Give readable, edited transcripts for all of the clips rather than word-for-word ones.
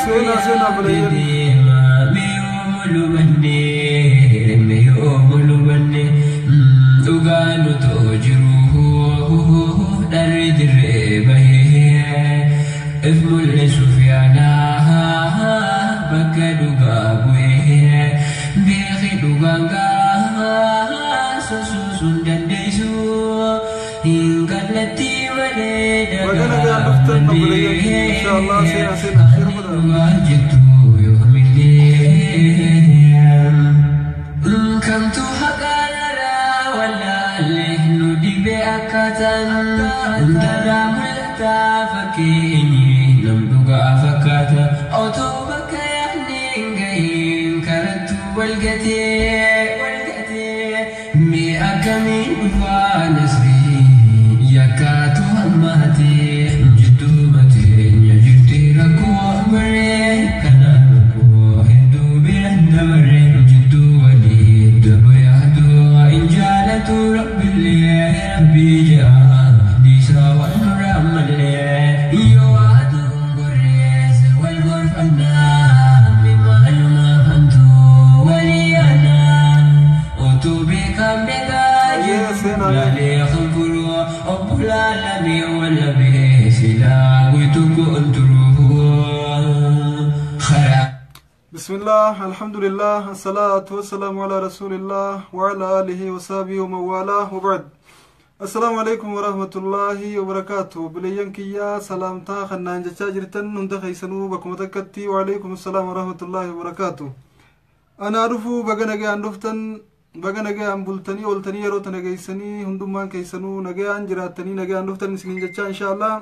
Seenaa seenaa obboleeyyan. Baga nagaan dhuftan obboleeyyan kiyya, insha Allah seenaa seenaa share godhaa. Kamtu haqaarraa wallaalle nu dhibee akkaataan hundarraa mul'ataa fakkeenyi nam dhugaa fakkaata otoo bakka yaadne hin gahiin karattu walgatee mee akkamiin dhufaa nasrii yakkaatu hammaatee jidduu mateenya jirti rakkoo baree kanaan rakkoo hedduu bira dabaree jidduu walii daba yaaduu hin jaalatu rabbillee rabbii jaa dhiisaa wal nurraa mallee yoo aduun gorreesse wal gorfannaa mimaalumaa hantuu walii yaadnaa utuu beekaan beekaa Ayyee seenaa. Laalee hanfuruu obbolaa lamee wal lamee silaa guutuu goonturuu karaa. بسم الله، الحمد لله، الصلاة والسلام على رسول الله وعلى آله وصحبه ومن والاه، وبعد، السلام عليكم ورحمة الله وبركاته. Obboleeyyan kiyya salaamtaa kannaan jechaa jirtan hunda keeysanuu bakkuma takkatti وعليكم السلام ورحمة الله وبركاته. Anaa dhufuu, baga nagayaan dhuftan, baga nagayaan bultanii ooltanii yeroo tana geessanii hundummaan keessanuu nagayaan jiraattanii nagayaan dhuftan isiniin jechaa, insha Allah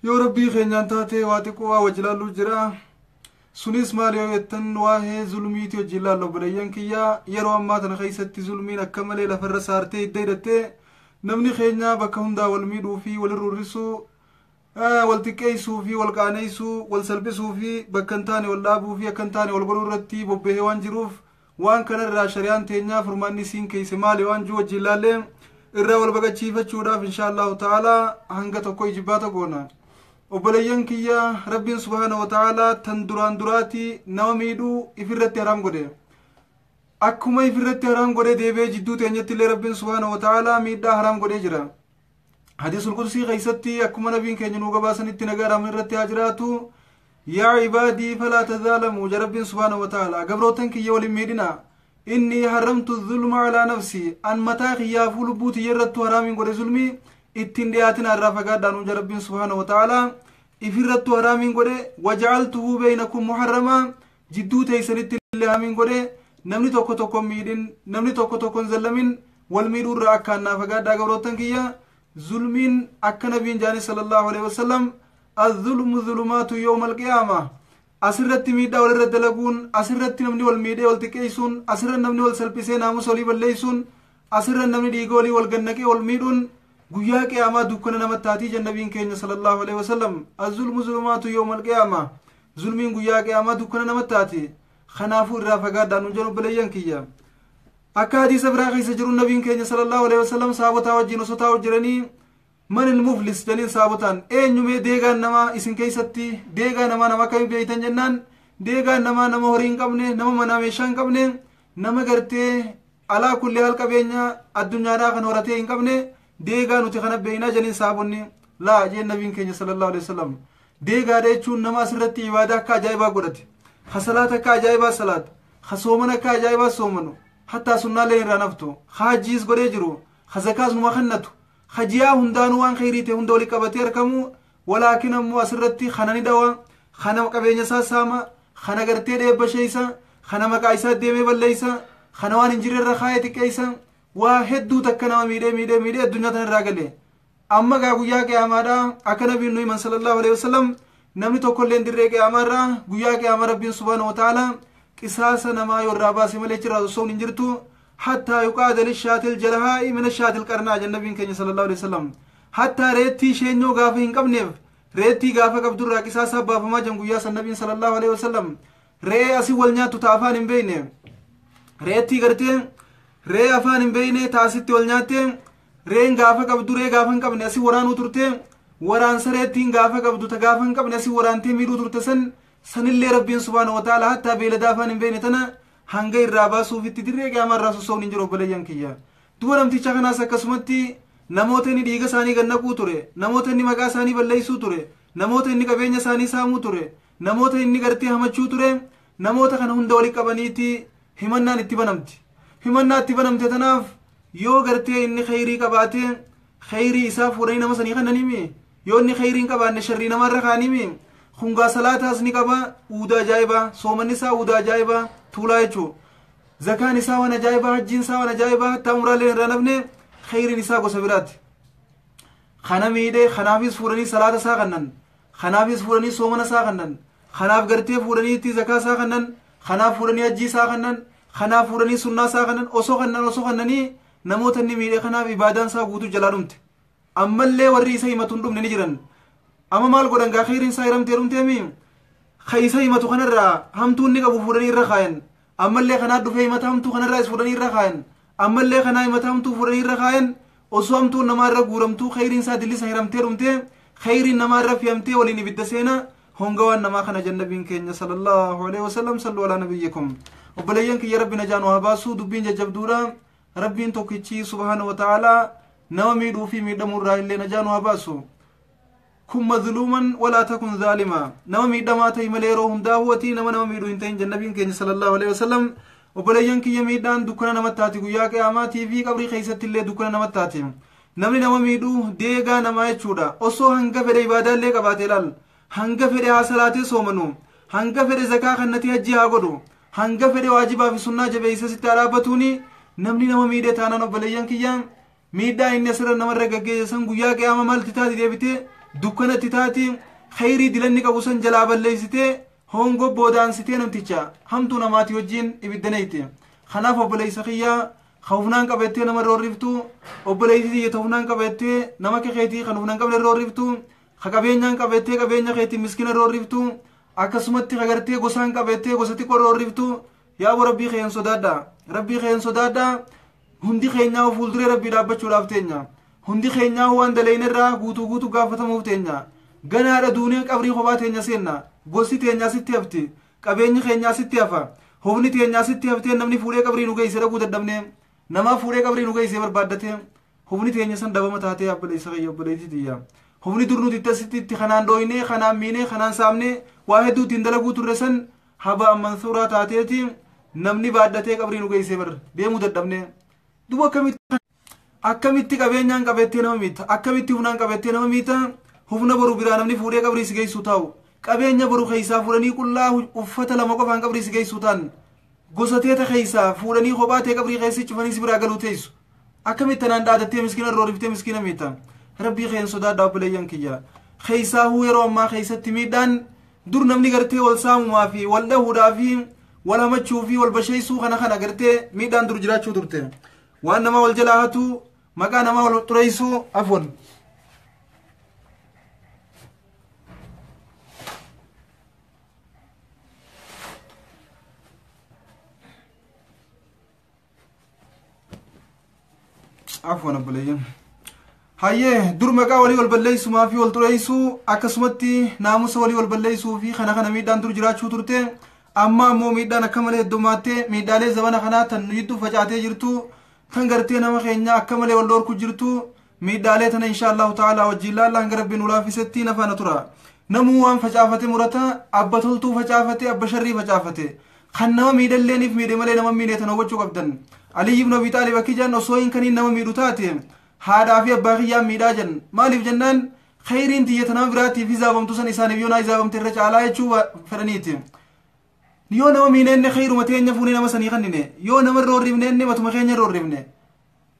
yoo rabbii keenyaan taate waa xiqqoo waa wajji laalluu jira. Sunis maal yoo jettan, waa'ee zulmiiti wajjin laalla. Obboleeyyan kiyya, yeroo ammaa tana keessatti zulmiin akka malee lafarra saartee hidda hidhattee namni keenya bakka hundaa wal miidhuu fi wal rurrisuu, wal xiqqeessuu fi wal qaaneessuu, wal salphisuu fi bakka hin taane wal dhaabuu fi akka hin taane wal godhuu irratti bobbahee waan jiruuf, waan kanarraa shari'aan teenyaa furmaanni isiin keeyse maali waan jiru wajjin laallee irraa wal baqachiifachuudhaaf insha Allahu ta'ala hanga tokko ijibbaata goona. Obboleeyyan kiyya, rabbiin subhaana wa ta'ala tan duraan duraati nama miidhuu ifirratti haraam godhe. Akkuma ifirratti haraam godhe, deebi'ee jidduu teenyatti illee rabbiin subhaana wa ta'ala miidhaa haraam godhee jira. Hadiisul qudsii keessatti akkuma nabiin keenya nuu gabaasanitti, nagaa rahman irratti haa jiraatu, "يا عبادي فلا تظالموا" ja rabbiin subhaana wa ta'ala, gabrootan kiyya waliin miidhina. "إني حرمت الظلم على نفسي" an mataa kiyyaafuu lubbuu tiyya irrattu haraamiin godhe, zulmii ittiin dhiyaatina, irraa fagaadhaan ja rabbiin subhaana wa ta'ala ifirrattu haraamiin godhe. "وجعلته بينكم محرما" jidduu teeysanitti illee haraamiin godhe. Namni tokko tokko hin miidhin, namni tokko tokko hin zallamin, wal miidhuu irraa akkaan naa fagaadhaa gabrootan kiyya. Zulmiin akka nabiin jaani sallallahu alaihi wasallam, "الظلم ظلمات يوم القيامة". Asirratti miidhaa walirra dalaguun, asirratti namni wal miidhee wal xiqqeessuun, asirra namni wal salphisee naamusa walii balleessuun, asirra namni dhiiga walii wal gannaqee wal miidhuun guyyaa qiyaamaa dukkana namatti taatii jan nabiin keenya sallallahu alaihi wasallam. "الظلم ظلمات يوم القيامة", zulmiin guyyaa qiyaamaa dukkana namatti taati, kanaafuu irraa fagaadhaan nun jedhu. Obboleeyyan kiyya, akka hadiisa biraa keessa jiru, nabiin keenya sallallahu alaihi wasallam saabotaa wajjin osoo taa'u jiranii, "من المفلس?" jedhaniin saabotaan. Eenyumee deegaan namaa isin keessatti, deegaa namaa nama akkamii beeytan jennaan, deegaan namaa nama horii hin qabne, nama manaa meeshaa hin qabne, nama gartee alaa kulli haal qabeenya addunyaadhaa kan horatee hin qabne deegaa nuti kana beeynaa jedhaniin saabonni. Laa jeen nabiin keenya sallallahu alaihi wasallam, deegaadha jechuun nama asirratti ibaadaa akka ajaa'ibaa godhate, ka salaata akka ajaa'ibaa salaata, ka soomana akka ajaa'ibaa soomanu, hattaa sunnaallee irraa naftu, ka hajjiis godhee jiru, Ka zakaas numa kannatu. Ka ji'aa hundaanuu waan kheyrii ta'e hunda wali qabatee argamu. Walaakin ammoo asirratti kana ni dhawa. Kana qabeenya isaa saama. Kana gartee dheebba sheeysa. Kana maqaa isaa deemee balleeysa. Kana waan hin jirre irra kaayee xiqqeeysa. Waa hedduu takka nama miidhee miidhee miidhee addunyaa tana irraa gale. Amma gaa guyyaa qiyaamaadha akka nabiin nu himan sallallahu alaihi wasallam namni tokkollee dirree qiyaamaarraa guyyaa qiyaamaa rabbiin subhaanahu wa ta'ala qisaasa namaa yoo irraa baase malee achirraa sossoon hin jirtu. Hattaa yuqaada lishaatil jalhaa'i mina shaatil qarnaa jenna nabiin keenya sallallahu alaihi wasallam. Hattaa reettii sheenyoo gaafa hin qabneef reettii gaafa qabdurraa qisaasaa baafamaa jiran guyyaa san nabiin sallallahu alaihi wasallam. Re'ee asii wal nyaattu ta afaan hin beekne. Reettii gartee re'ee afaan hin beekne ta asitti wal nyaatte re'een gaafa qabdu re'ee gaafa hin qabne asii waraanuu turte waraansa reettiin gaafa qabdu ta gaafa hin qabne asii waraantee miidhuu turte san sanillee rabbiin subhaanahu wa ta'ala hattaa beeladaa afaan hin beekne tana hanga irraa baasuufitti dirree qiyaamaa irraa sossoon hin jiru obboleeyyan kiyya. Duba namticha kanaas akkasumatti namoota inni dhiiga isaanii gannaquu ture, namoota inni maqaa isaanii balleessuu ture, namoota inni qabeenya isaanii saamuu ture, namoota inni gartee hamachuu ture, namoota kana hunda wali qabaniiti himannaan itti banamti. Himannaa itti banamte tanaaf yoo gartee inni kheyrii qabaate kheyrii isaa fuudhanii nama sanii kannanimi yoo inni kheyrii hin qabaanne sharrii namarra kaanimi kungaa salaataas ni qaba uudaa ajaa'ibaa soomanni isaa uudaa ajaa'ibaa tuulaa jechuu zakaan isaa waan ajaa'ibaa hajjiin isaa waan ajaa'ibaa hattaa umraalleen irraa nafne kheyriin isaa gosa biraati. Kana miidhee kanaafis fuudhanii salaata isaa kannan kanaafis fuudhanii soomana isaa kannan kanaaf gartee fuudhanii zakaa isaa kannan kanaaf fuudhanii hajjii isaa kannan kanaaf fuudhanii sunnaa isaa kannan osoo kannan osoo kannanii namoota inni miidhee kanaaf ibaadaan isaa guutuu jalaa dhumte. Ammallee warri isa himatu hin dhumne ni jiran. Amma maal godhan gaa kheyriin isaa hiramtee dhumteemi ka isa himatu kanarraa hamtuu inni qabu fuudhanii irra kaayan. Ammallee kanaa dhufee himata hamtuu kanarraa is fuudhanii irra kaayan. Ammallee kanaa himata hamtuu fuudhanii irra kaayan. Osoo hamtuun namaa irra guuramtuu kheyriin isaa dillisa hiramtee dhumtee kheyriin namaa irra fe'amtee waliin ibidda seena honga waan namaa kana jannabiin keenya sallallahu alaihi wasallam sallu alaa nabiyyikum. Obboleeyyan kiyya rabbi najaa nu haa baasu dubbiin jajjabduudha. Rabbiin tokkichi subhaanahu wa ta'ala nama miidhuu fi miidhamuu irraa illee najaa nu haa baasu. Kun mazluuman walaa takun zaalima. Nama miidhamaa ta'e malee yeroo hundaa huwatii nama nama miidhuu hin ta'in jannabiin keenya sallallahu alaihi wasallam. Obboleeyyan kiyya miidhaan dukkana namatti taati guyyaa qiyaamaatii fi qabrii keessatti illee dukkana namatti taati. Namni nama miidhuu deegaa namaa jechuudha. Osoo hanga fedhe ibaadaa illee qabaate ilaal. Hanga fedhe haa salaatee soomanu. Hanga fedhe zakaa kannatee hajjii haa godhu. Hanga fedhe waajibaa fi sunnaa jabeessa sitti haa dhaabbatuuni namni nama miidhee taanaan obboleeyyan kiyya miidhaa inni asirra namarra gaggeesse san guyyaa qiyaama maalti taati deebitee dukkanatti taati kheyrii dilanni qabu san jalaa balleessitee hongoo boodaansitee namticha hamtuu namaati wajjin ibidda neeyte. Kanaaf obboleessa kiyyaa ka humnaan qabattee nama roorriftu obboleessi tiyya ta humnaan qabattee nama keetii kan humnaan qabne roorriftu ka qabeenyaan qabattee qabeenya keetii miskina roorriftu akkasumatti ka gartee gosaan qabattee gosa xiqqoo roorriftu yaa rabbii keen sodaadha rabbii keen sodaadha. Hundi keenyaa fuulduree rabbii dhaabbachuudhaaf teenya. Hundi keenyaa waan dalayne irraa guutuu guutuu gaafatamuuf teenya. Ganaadha duunee qabrii kophaa teenya seenna. Gosti teenyaa sitti hafti. Qabeenyi keenyaa sitti hafa. Humni teenyaa sitti haftee namni fuudhee qabrii nu geesse dhaquu dadhabne. Namaa fuudhee qabrii nu geesse barbaaddate. Humni teenya san dhabama taatee obboleessa kiyya obboleettii tiyya. Humni dur nuti itti itti kanaan dhooyne kanaan miine kanaan saamne waa hedduu ittiin dalaguu turre san haba mansuuraa taateeti namni baaddatee qabrii nu geesse bar deemuu dadhabne. Duba akkamitti qabeenyaan qabattee nama miita akkamitti humnaan qabattee nama miita humna boru biraa namni fuudhee qabrii si geessu taa'u qabeenya boru keessaa fuudhanii qullaa uffata lama qofaan qabrii si geessu ta'an gosa teeta keessaa fuudhanii kophaa ta'e qabrii keessi cufanii si biraa galuu teessu akkamitti tanaan dhaadattee miskiina rooriftee miskiina miita rabbii keen sodaadhaa obboleeyyan kiyya keessaa huu yeroo ammaa keessatti miidhaan dur namni gartee wal saamumaa fi wal dhahuudhaa fi wal hamachuu fi wal basheessuu kana kana gartee miidhaan dur jiraachuu turte. Waan nama wal jalaa hatu maqaa namaa wal xureessuu afwan. Afwan obboleeyyan. Hayyee dur maqaa walii wal balleessumaa fi wal xureessuu akkasumatti naamusa walii wal balleessuu fi kana kana miidhaan dur jiraachuu turte amma ammoo miidhaan akka malee heddumaattee miidhaalee zabana kanaa tan jidduu facaatee jirtu tan gartee nama keenya akka malee wal dhorku jirtu miidhaalee tana insha allahu ta'ala wajjin laalla hanga rabbiin nu laafisetti nafaana tura. Namuu waan facaafate murata abba toltuu facaafate abba sharrii facaafate kan nama miidhalleeniif miidhe malee nama miidhe tana hubachuu qabdan. Aliyyi ibn Abi Xaalib akki jedhan osoo hin kaniin nama miidhu taate haadhaa fi abbaa kiyyaan miidhaa jedhan. Maaliif jennaan khayriin tiyya nama biraatiif hizaabamtu san isaaniif yoo naa hizaabamte irra caalaa jechuu fedhaniiti. Yoo nama miineenne khayruma teenya fuunee nama sanii kannine, yoo nama roorrifneenne matuma keenya roorrifne.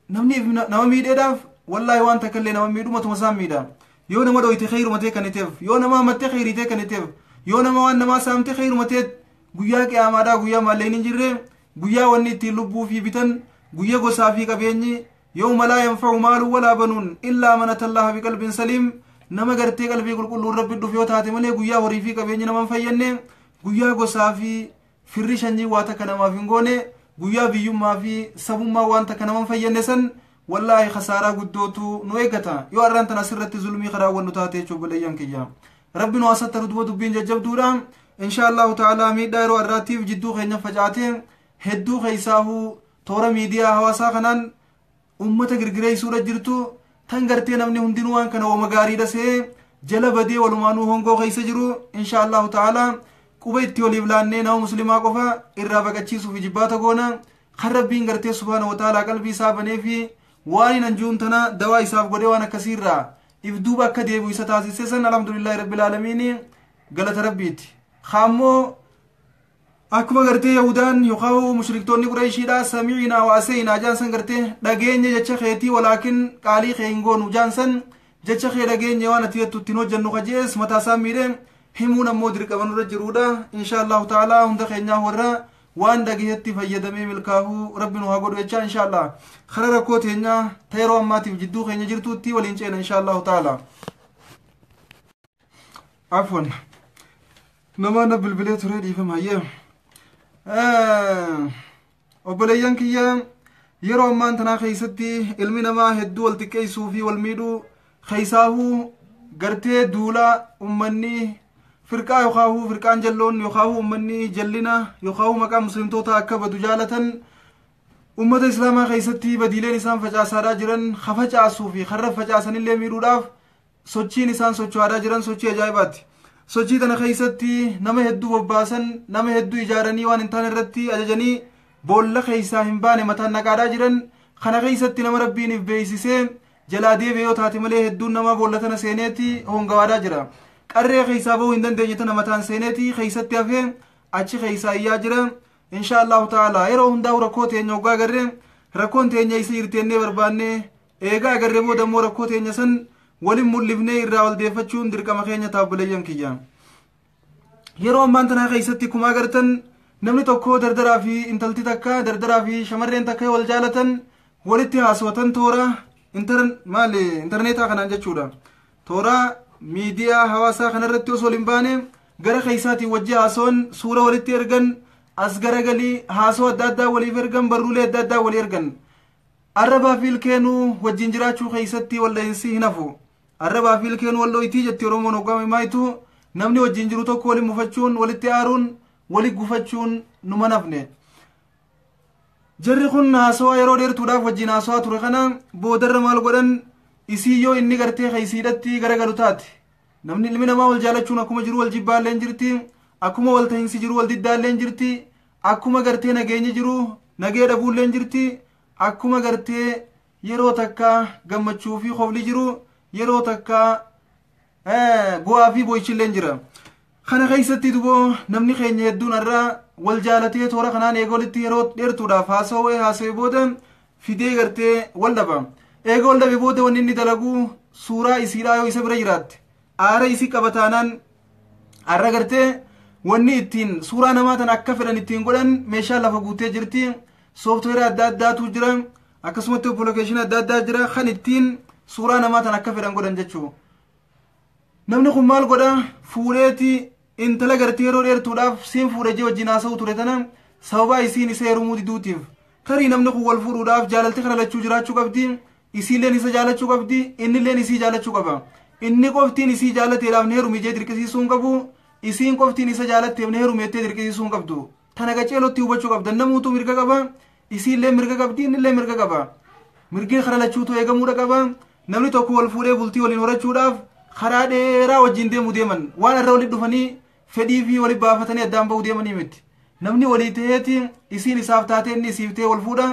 Namni nama miidheedhaaf wallaahi waan takka illee nama miidhu matuma isaan miidha. Yoo nama dhoyte khayruma tee kanniteef, yoo nama hamatte khayrii tee kanniteef, yoo nama waan namaa saamte khayruma tee guyyaa qiyaamaadhaa guyyaa maalleen hin jirre, guyyaa wanni ittiin lubbuu fi bitan, guyyaa gosaa fi qabeenyi, yawma laa yanfa'u maalun walaa banuun illaa man atallaha biqalbin saliim. Nama gartee qalbii qulqulluun rabbi dhufe yoo taate malee guyyaa horii fi qabeenyi nama hin fayyadne, guyyaa gosaa fi firri shanyii waa takka namaaf hin goone, guyyaa biyyummaa fi sabummaa waan takka nama hin fayyadne san wallaahi khasaaraa guddootu nu eeggata yoo arraan tana asirratti zulmii karaawwannu taate jechuun obboleeyyan kiyya. Rabbi nu asattaru. Duba dubbiin jajjabduudha. Insha Allahu ta'ala miidhaa yeroo har'aatiif jidduu keenya facaatee hedduu keessaahuu toora miidiyaa hawaasaa kanaan ummata girgireessuudha jirtu tan gartee namni hundinuu waan kana wama gaariidha see jala badee walumaanuu hongoo keessa jiru. Insha Allahu ta'ala quba itti waliif laannee nama muslimaa qofa irraa baqachiisuuf jibbaata goona. Kan rabbiin gartee subhaana wa ta'ala qalbii isaa banee fi waan hin anjuun tana dawaa isaaf godhee waan akkasiirraa if duuba akka deebi'u isa taasise san alhamdulillahi rabbil aalamiin, galata rabbiiti. Kaammoo akkuma gartee yahudaan yookaan mushriktoonni qureeshiidha sami'inaa wa aseenaa jaan san, gartee dhageenye jecha keetii walaakin qaalii kee hin goonu jaan san, jecha kee dhageenye waan ati jettu ittiin hojjennu kajees mataa isaa miidhe himuun ammoo dirqama nurra jiruudha. Insha Allahu ta'ala hunda keenyaa warra waan dhagahetti fayyadamee milkaa'uu rabbi nu haa godhu jecha insha Allah kara rakkoo teenyaa ta yeroo ammaatiif jidduu keenya jirtuutti waliin ceena insha Allahu ta'ala. Afwan, nama na bilbilee ture, dhiifama. Hayyee obboleeyyan kiyya, yeroo ammaan tanaa keessatti ilmi namaa hedduu wal xiqqeessuu fi wal miidhuu keessaahuu gartee duula ummanni firqaa yookaahuu firqaan jalloon yookaahuu ummanni jallina yookaahuu maqaa muslimtoota akka badu jaalatan ummata islaamaa keessatti badiileen isaan facaasaadhaa jiran hafacaasuu fi karra facaasanillee miidhuudhaaf sochiin isaan socho'aadhaa jiran sochii ajaa'ibaati. Sochii tana keessatti nama hedduu bobbaasan, nama hedduu ijaaranii waan hin taane irratti ajajanii boolla keessaa hin baane mataan naqaadhaa jiran. Kana keessatti nama rabbiiniif beeksisee jalaa deebi'e yoo taate malee hedduun nama boolla tana seeneeti hongawaadhaa jira. Qarree keessaa bahuu hin dandeenye tana mataan seeneeti keessatti hafee achi keessaa iyyaa jira. Insha Allahu ta'ala yeroo hundaa'u rakkoo teenya hoggaa agarree rakkoon teenya isa jirteennee barbaannee eegaa agarree booda immoo rakkoo teenya san walin mul'ifnee irraa wal deeffachuun dirqama keenya taabboleeyyan kiyya. Yeroo ammaan tanaa keessatti kuma agartan namni tokko dardaraa fi intalti takka, dardaraa fi shamarreen takka wal jaalatan walitti haasawatan toora maali intarneetaa kanaan jechuudha. Toora miidiyaa hawaasaa kanarratti osoo hin baane gara keessaatiin wajji haasawan, suura walitti ergan, as garagalii haasawaa adda addaa waliif ergan, barruulee adda addaa walii ergan. Arrabaa fi ilkeenuu wajjin jiraachuu keessatti waldha'iinsi hin hafu. Arrabaa fi ilkeenuu wal jetti Oromoon hoggaame maayitu namni wajjin jiru tokko waliin mufachuun, walitti aaruun, wali gufachuun numa nafne. Jarri kun haasawaa yeroo dheertuudhaaf wajjin haasawaa ture kana boodarra maal godhan? Isii yoo inni gartee keessiidhatti garagalu taate, namni ilmi namaa wal jaalachuun akkuma jiru wal jibbaalleen jirti, akkuma wal tahinsi jiru wal diddaalleen jirti, akkuma gartee nageenyi jiru nagee dhabuulleen jirti, akkuma gartee yeroo takka gammachuu fi kofli jiru yeroo takka bu'aa fi boo'ichilleen jira. Kana keessatti duboo namni keenya hedduun irraa wal jaalatee toora kanaan eega walitti yeroo dheertuudhaaf haasawee haasawee booda fidee gartee wal dhaba. Eega wal dhabe booda wanni inni dalagu suuraa isiidhaa yoo isa bira jiraatte aara isii qabataanaan har'a gartee wanni ittiin suuraa namaa tan akka fedhan ittiin godhan meeshaa lafa guutee jirti. Sooftiweerii adda addaatu jira, akkasumatti appilikeeshinii adda addaa jira kan ittiin suuraa namaa tan akka fedhan godhan jechuudha. Namni kun maal godha? Fuudheeti intala gartee yeroo dheertuudhaaf siin fuudhe jee wajjin haasa'u ture tana sababaa isiin isa heerumuu diduutiif. Tarii namni kun wal fuudhuudhaaf jaalalti kana lachuu jiraachuu qabdi, isiilleen isa jaalachuu qabdi, innilleen isii jaalachuu qaba. Inni qoftiin isii jaalateedhaaf ni heerumi jee dirqisiisuu hin qabu, isiin qoftiin isa jaalatteef ni heerumi jettee dirqisiisuu hin qabdu. Tana qaceelotti hubachuu qabda. Namuutu mirga qaba, isiillee mirga qabdi, innillee mirga qaba. Mirgi kana lachuutu eegamuudha qaba. Namni tokko wal fuudhee bultii waliin horachuudhaaf karaa dheeraa wajjin deemuu deeman waan irra walitti dhufanii fedhii fi walitti baafatanii addaan bahuu deemanii miti. Namni walii ta'eeti isiin isaaf taatee inni isiif ta'e wal fuudha.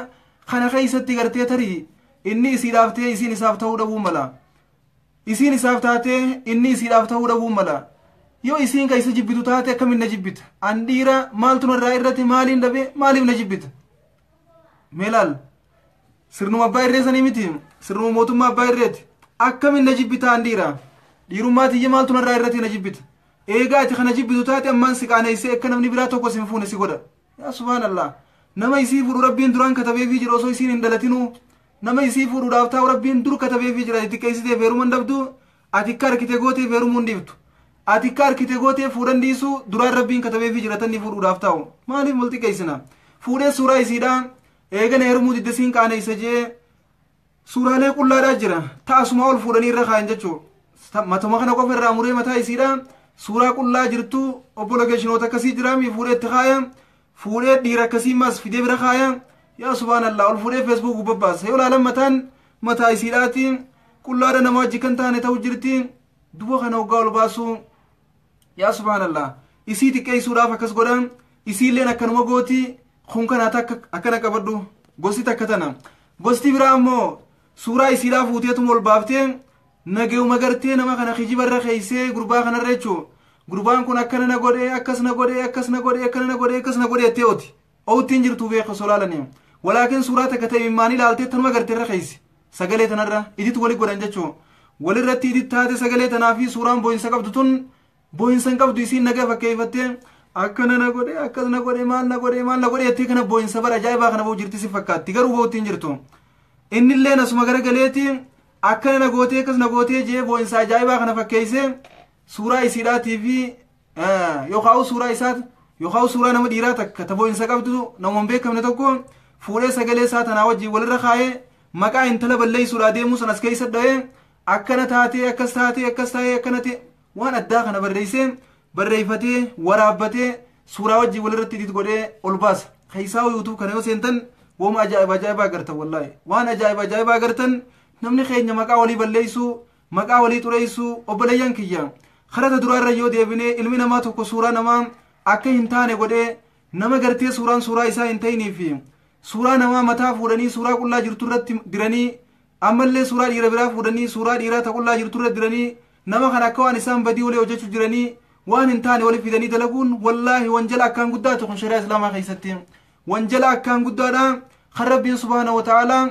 Kana keessatti gartee tarii inni isiidhaaf ta'e isiin isaaf ta'uu dhabuu mala. Isiin isaaf taatee inni isiidhaaf ta'uu dhabuu mala. Yoo isiin ka isa jibbitu taate akkamiin na jibbita? An dhiira maaltu narraa irratti maaliin dhabe maaliif na jibbita? Mee laal sirnuma abbaa irree sanii miti, sirnuma mootummaa abbaa irreeti. Akkamiin na jibbita an dhiira? Dhiirummaa tiyya maaltu narraa irratti na jibbita? Eegaa ati kana jibbitu taate ammaan si qaaneessee akka namni biraa tokko sin fuune si godha. Yaa subhaanallah, nama isii fuudhu Rabbiin duraan katabeefii jira osoo isiin hin dhalatinuu. Nama isii fuudhuudhaaf taa'u Rabbiin dur katabeefii jira. Ati xiqqeessiteef heeruma hin dhabdu, ati akka harkite gooteef heerumuu hin dhiiftu, ati akka harkite gooteef fuudhan dhiisu. Duraan Rabbiin katabeefii jira tanni fuudhuudhaaf taa'u. Maaliif wal xiqqeessina? Fuudhee suuraa isiidhaa eegana heerumuu didde siin qaaneessa jee suuraalee qullaadhaa jira ta'asuma ol fuudhanii irra kaayan jechuu. Matuma kana qofa irraa muree mataa isiidhaa suuraa qullaa jirtu obbo lokeeshinoota akkasii jiraami fuudhee itti kaaya. Fuudhee dhiira akkasii mas fidee bira kaaya. Yaa subhaanallah, ol fuudhee Facebook gubbaa yoo laalan mataan mataa isiidhaati qullaadha, nama wajji kan taane ta'u jirti. Duba kana hoggaa ol baasu, yaa subhaanallah, isii xiqqeessuudhaaf akkas godha, isiilleen akkanuma gooti. Kun kana takka akkana qabadhu, gosti takka tana. Gosti biraa ammoo suuraa isiidhaa fuuteetuma ol baaftee nagayuma gartee nama kana kijibarra keeysee gurbaa kanarra jechuu. Gurbaan kun akkana na godhee, akkas na godhee, akkas na godhee, akkana na godhee, akkas na godhee jettee ooti oottiin jirtuu beeka osoo laalanii. Walaakin suuraa takka ta'e immaanii ilaaltee tanuma gartee irra keeysi sagalee tanarra idit wali godhan jechuu. Walirratti idit taate sagalee tanaa fi suuraan boo'insa qabdu tun boo'insa hin qabdu. Isiin nagaa fakkeeffattee akkana na godhe, akkas na godhe, maal na godhe, maal na godhe jettee kana boo'insa bara ajaa'ibaa kana ba'u jirti si fakkaatti, garuu ba'utti hin jirtu. Innilleen asuma garagaleeti akkana na gootee, akkas na gootee jee boo'insa ajaa'ibaa kana fakkeessee suuraa isiidhaatii fi yookaan suuraa isaa yookaan suuraa nama dhiiraa takka ta boo'insa qabdu nama hin beekamne tokko fuudhee sagalee isaa tanaa wajjin walirra kaayee maqaa intala balleessuudhaa deemuu san as keessa dha'ee akkana taatee, akkas taatee, akkas taatee, akkana ta'e waan addaa kana barreessee barreeffatee waraabbatee suuraa wajjin walirratti edit godhee ol baasa. Keessaa YouTube kana yoo seentan wooma ajaa'iba ajaa'ibaa agartan, wallaahi waan ajaa'iba ajaa'ibaa agartan. Namni keenya maqaa walii balleessuu, maqaa walii xureessuu. Obboleeyyan kiyya, karata duraa irra yoo deebine, ilmi namaa tokko suuraa namaa akka hin taane godhee nama gartee suuraan suuraa isaa hin ta'inii fi suuraa namaa mataa fuudhanii suuraa qullaa jirtu irratti diranii, ammallee suuraa dhiira biraa fuudhanii suuraa dhiiraa ta qullaa jirtu irratti diranii, nama kana akka waan isaan badii walii hojjechuu jiranii waan hin taane walii fidanii dalaguun, wallaahi wanjala akkaan guddaatu kun shari'aa islaamaa keessatti wanjala akkaan guddaadha. Kan Rabbiin subhaanahu wa ta'aalaa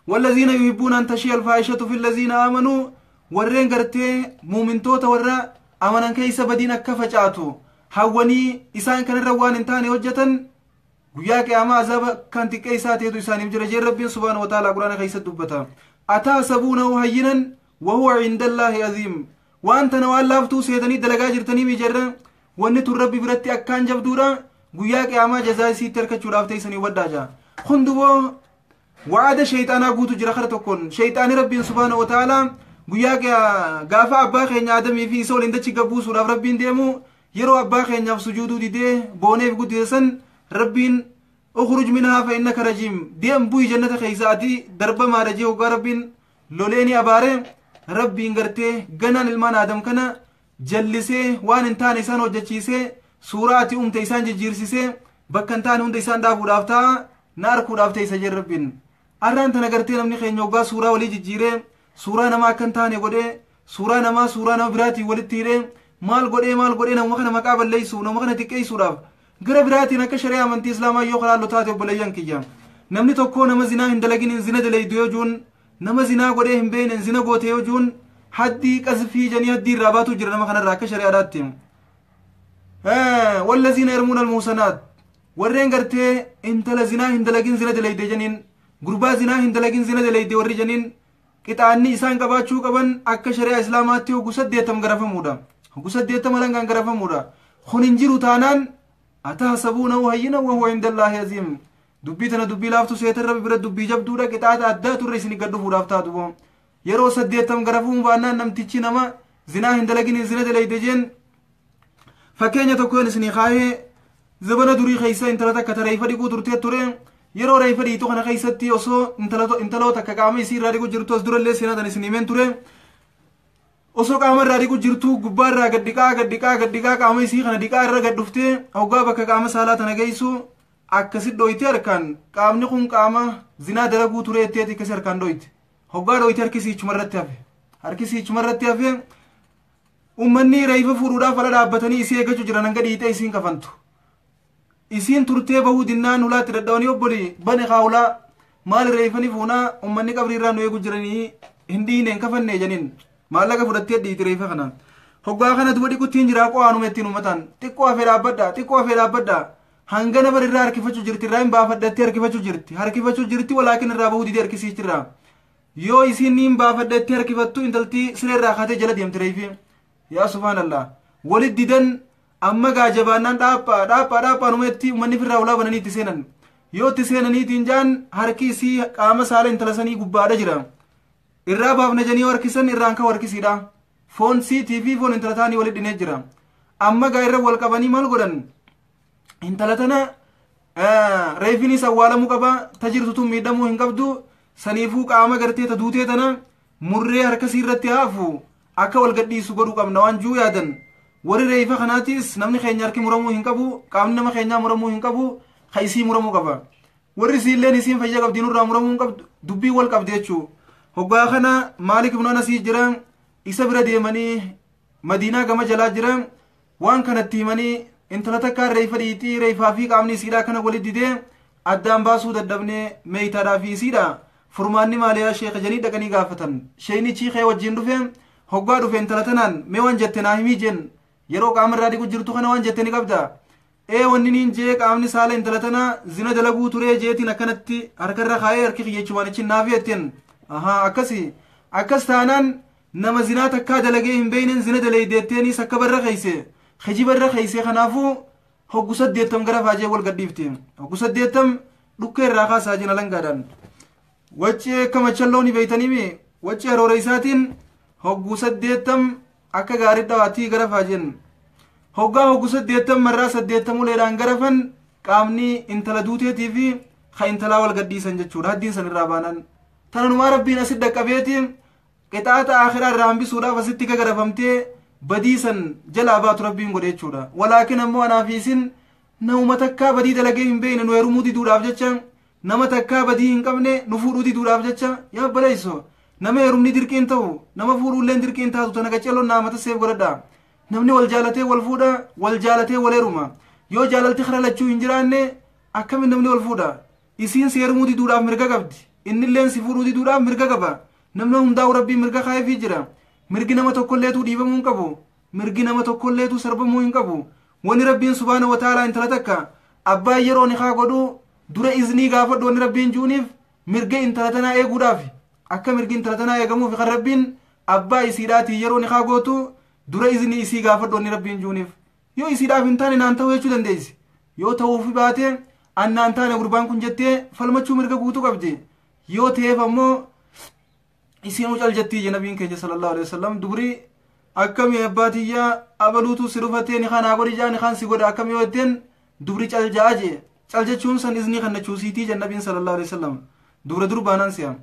والذين يحبون أن تشيع الفاحشة في الذين آمنوا, warreen gartee muumintoota warra amanan keessa badiin akka facaatu hawwanii isaan kanarra waan hin taane hojjetan, guyyaa qiyaamaa azaaba kan xiqqee isaa ta'etu isaaniif jira jeen Rabbiin subhaanahu wa ta'aalaa Quraana keessatti dubbata. أتحسبونه هينا وهو عند الله عظيم. Waan tana waan laaftuu seetanii dalagaa jirtanii mijarra, wanni tun Rabbi biratti akkaan jabduudha. Guyyaa qiyaamaa jazaa isiitti harkachuudhaaf teessanii hubadhaa jaa. Kun duboo wa'aada shayxaanaa guutu jira. Kara tokkoon shayxaani Rabbiin subhaanahu wa ta'aalaa guyyaa gaafa abbaa keenya Aadamii fi isa waliin dachi gabbuusuudhaaf Rabbiin deemu, yeroo abbaa keenyaaf sujuuduu didee booneef guddise san, Rabbiin اخرج منها فإنك رجيم, deem bu'i jannata keessa, ati darbamaadha jee hoggaa Rabbiin loleeni abaare, Rabbiin gartee ganaan ilmaan Aadam kana jallisee waan hin taane isaan hojjechiisee suuraa ati uumte isaan jijjiirsisee bakka hin taane hunda isaan dhaabuudhaaf ta'a, na arkuudhaaf ta'e isa jee Rabbiin. Arraan tana gartee namni keenya hoggaa suuraa walii jijjiiree suuraa namaa akka hin taane godhee suuraa namaa suuraa nama biraatiin walitti hidhee maal godhee maal godhee nama kana maqaa balleessuu, nama kana xiqqeessuudhaaf. Gara biraatiin akka shari'aa amantii islaamaa yoo kalaallu taate, obboleeyyan kiyya, namni tokko nama zinaa hin dalagin zina dalaydu yoo juun, nama zinaa godhee hin beekne zina goote yoo juun, haddii qazfii janii haddii irraa baatu jira nama kanarraa akka shari'aadhaatti. والذين يرمون المحصنات, warreen gartee intala zinaa hin dalagin zina dalayde janiin, gurbaa zinaa hin dalagin zina dalayde warri janiin, qixaanni isaan qabaachuu qaban akka shari'aa islaamaatti hogu 80 garafamuudha, hogu 80 langaan garafamuudha. Kun hin jiru taanaan أتحسبونه هينا وهو عند الله عظيم. Dubbii tana dubbii laaftu seetan, Rabbi bira dubbii jabduudha. Qixaata addaa turre isin gad dhufuudhaaf taatu. Yeroo 80 garafamuu baannaan namtichi nama zinaa hin dalagin zina dalayde jeen, fakkeenya tokkoon isinii kaayee, zabana durii keessa intala takka ta reeyfa dhiquu turtee ture. Yeroo reeyfa dhiitu kana keessatti osoo intaloo takka qaama isii irraa dhiqu jirtu, as durallee seenaa tan isin himeen ture, osoo qaama irraa dhiqu jirtu gubbaa irraa gad dhiqaa gad dhiqaa gad dhiqaa qaama isii kana dhiqaa irra gad dhuftee hoggaa bakka qaama saalaa tana geessu Akkasi dhoyte harkaan. Qaamni kun qaama zinaa dalaguu ture jetteeti akkasi harkaan dhoyte. Hoggaa dhoyte harkisii ichumarratti hafe, harkisii ichumarratti hafe. Ummanni reeyfa fuudhuudhaaf ala dhaabbatanii isii eeggachuu jiran hanga dhiixee isiin kafantu. Isiin turtee bahuu dinnaan hulaatti dadhabanii, "Obbolii, bane kaa hulaa, maal reeyfani fuunaa, ummanni qabrii irraa nu eegu jiranii, hin dhiine, hin kafanne," janiin. Maallaqa fudhattee dhiiti reeyfa kana. Hoggaa kana duba dhiquttiin jiraa qo'aanuma ittiin uummataan, "Xiqqoo hafee dhaabbadha, xiqqoo hafee dhaabbadha." Hangana bar irraa harkifachuu jirti, irraa hin baafadhattee harkifachuu jirti, harkifachuu jirti. Walaakin irraa bahuu didee harkisiichirraa. Yoo isiin niin baafadhattee harkifattu, intaltii siree irraa kaatee jala deemti reeyfi. Yaa subhaanallah, walit didan. Amma gaa jabaannaan, "Dhaaphaa, dhaaphaa, dhaaphaa," numa itti uummanni firraa ulaa bananii itti seenan. Yoo itti seenaniitiin jaan, harki isii qaama saala intala sanii gubbaadha jira. Irraa baafna janii yoo harkisan, irraan ka'u harkisiidha. Foon siitii fi foon intala taanii walit dhinee jira. Amma gaa irra wal qabanii maal godhan? Intala tana reefinis awwaalamuu qaba, ta jirtu tun miidhamuu hin qabdu. Saniifuu qaama gartee ta duutee tana murree harkasii irratti haafu akka wal gadhiisu godhuu qabna waan juu yaadan. Warri reefa kanaatis, namni keenya harki muramuu hin qabu, qaamni nama keenyaa muramuu hin qabu, ka isii muramuu qaba. Warri isiilleen isiin fayya qabdi, nurraa muramuu hin qabdu. Dubbii wal qabdi jechuu. Hoggaa kana Maalik ibnu Anasii jira, isa bira deemanii, Madiinaa gama jalaa jira. Waan kanatti himanii, intala takkaan reefa dhiitii, reefaa fi qaamni isiidhaa kana walit didee addaan baasuu dadhabnee, meeytaadhaa fi isiidha, furmaanni maaliyaa sheeka janii dhaqanii gaafatan. Sheeynichi kee wajjin dhufe. Hoggaa dhufe, intala tanaan, "Mee waan jette naa himii," jeen. "Yeroo qaama irraa dhiqu jirtu kana waan jette ni qabda?" "Ee, wanni niin jee qaamni saala intala tanaa zina dalaguu turee jeetiin akkanatti harkarra kaayee harki kiyyechumaan ichin naafi," jetteen. "Ahaa, akkasi. Akkas taanaan nama zinaa takkaa dalagee hin beeynen zina daleeydeetteenis akka barra keeyse, kijiba irra keeyse. Kanaafuu hoggu 80 gara faajee wal gadhiifte. Hoggu 80 dhukkee irraa kaasaa," jina langaadhaan. Waccee akka machallooni beeytaniimi, waccee haroora isaatiin hoggu 80 akka gaarii dhawaatii gara faajeen. Hoggaa hoggu 80 marraa 80 uleedhaan garafan, qaamni intala duuteetii fi ka intalaa wal gadhiisan jechuudha. Haddiin san irraa baanaan tananumaa Rabbiin asit dhaqqabeeti qixaaxa akhiraa irraa hambisuudhaaf asitti gagarafamtee badii san jalaa baatu Rabbiin godhe jechuudha. Walaakin ammoo anaa fi isin nama takkaa badii dalagee hin beekne nu heerumuu diduudhaaf jecha, nama takkaa badii hin qabne nu fuudhuu diduudhaaf jecha. Yaa baleeyso, nama heerumni dirqiin ta'u, nama fuudhuulleen dirqiin taatu, tana qaceelloon naamata seef godhadha. Namni wal jaalatee wal fuudha, wal jaalatee wal heeruma. Yoo jaalalti kara lachuu hin jiraanne, akkamin namni wal fuudha? Isiin si heerumuu diduudhaaf mirga qabdi, innilleen si fuudhuu diduudhaaf mirga qaba. Namni hundaa'u Rabbiin mirga kaayefii jira. Mirgi nama tokkolleetuu dhiibamuu hin qabu, mirgi nama tokkolleetuu sarbamuu hin qabu. Wani Rabbiin subhaana wa ta'aalaa intala takka abbaan yeroo nikaa godhu dura iznii gaafadhu wani Rabbiin juuniif mirga intala tanaa eeguudhaaf, akka mirgi intala tanaa eegamuuf kan Rabbiin abbaa isiidhaatii yeroo nikaa gootu dura iznii isii gaafadhu wani Rabbiin juuniif. Yoo isiidhaaf hin taane, naan ta'uu jechuu dandeessi. Yoo ta'uufi baate, annaan taane gurbaan kun jettee falmachuu mirga guutuu qabdi. Yoo ta'eef ammoo isiin cal jettii je nabiin keenya sallallahu alaihi wasallam. Dubrii akkamii abbaa tiyyaa abaluutu si dhufatee ni kanaa godhi jaa, ni kaan si godha akkam yoo jetteen, dubri cal ja'a je. Cal jechuun san iznii kan nachuusiitii je nabiin sallallahu alaihi wasallam. Dubra durbaanaan si'a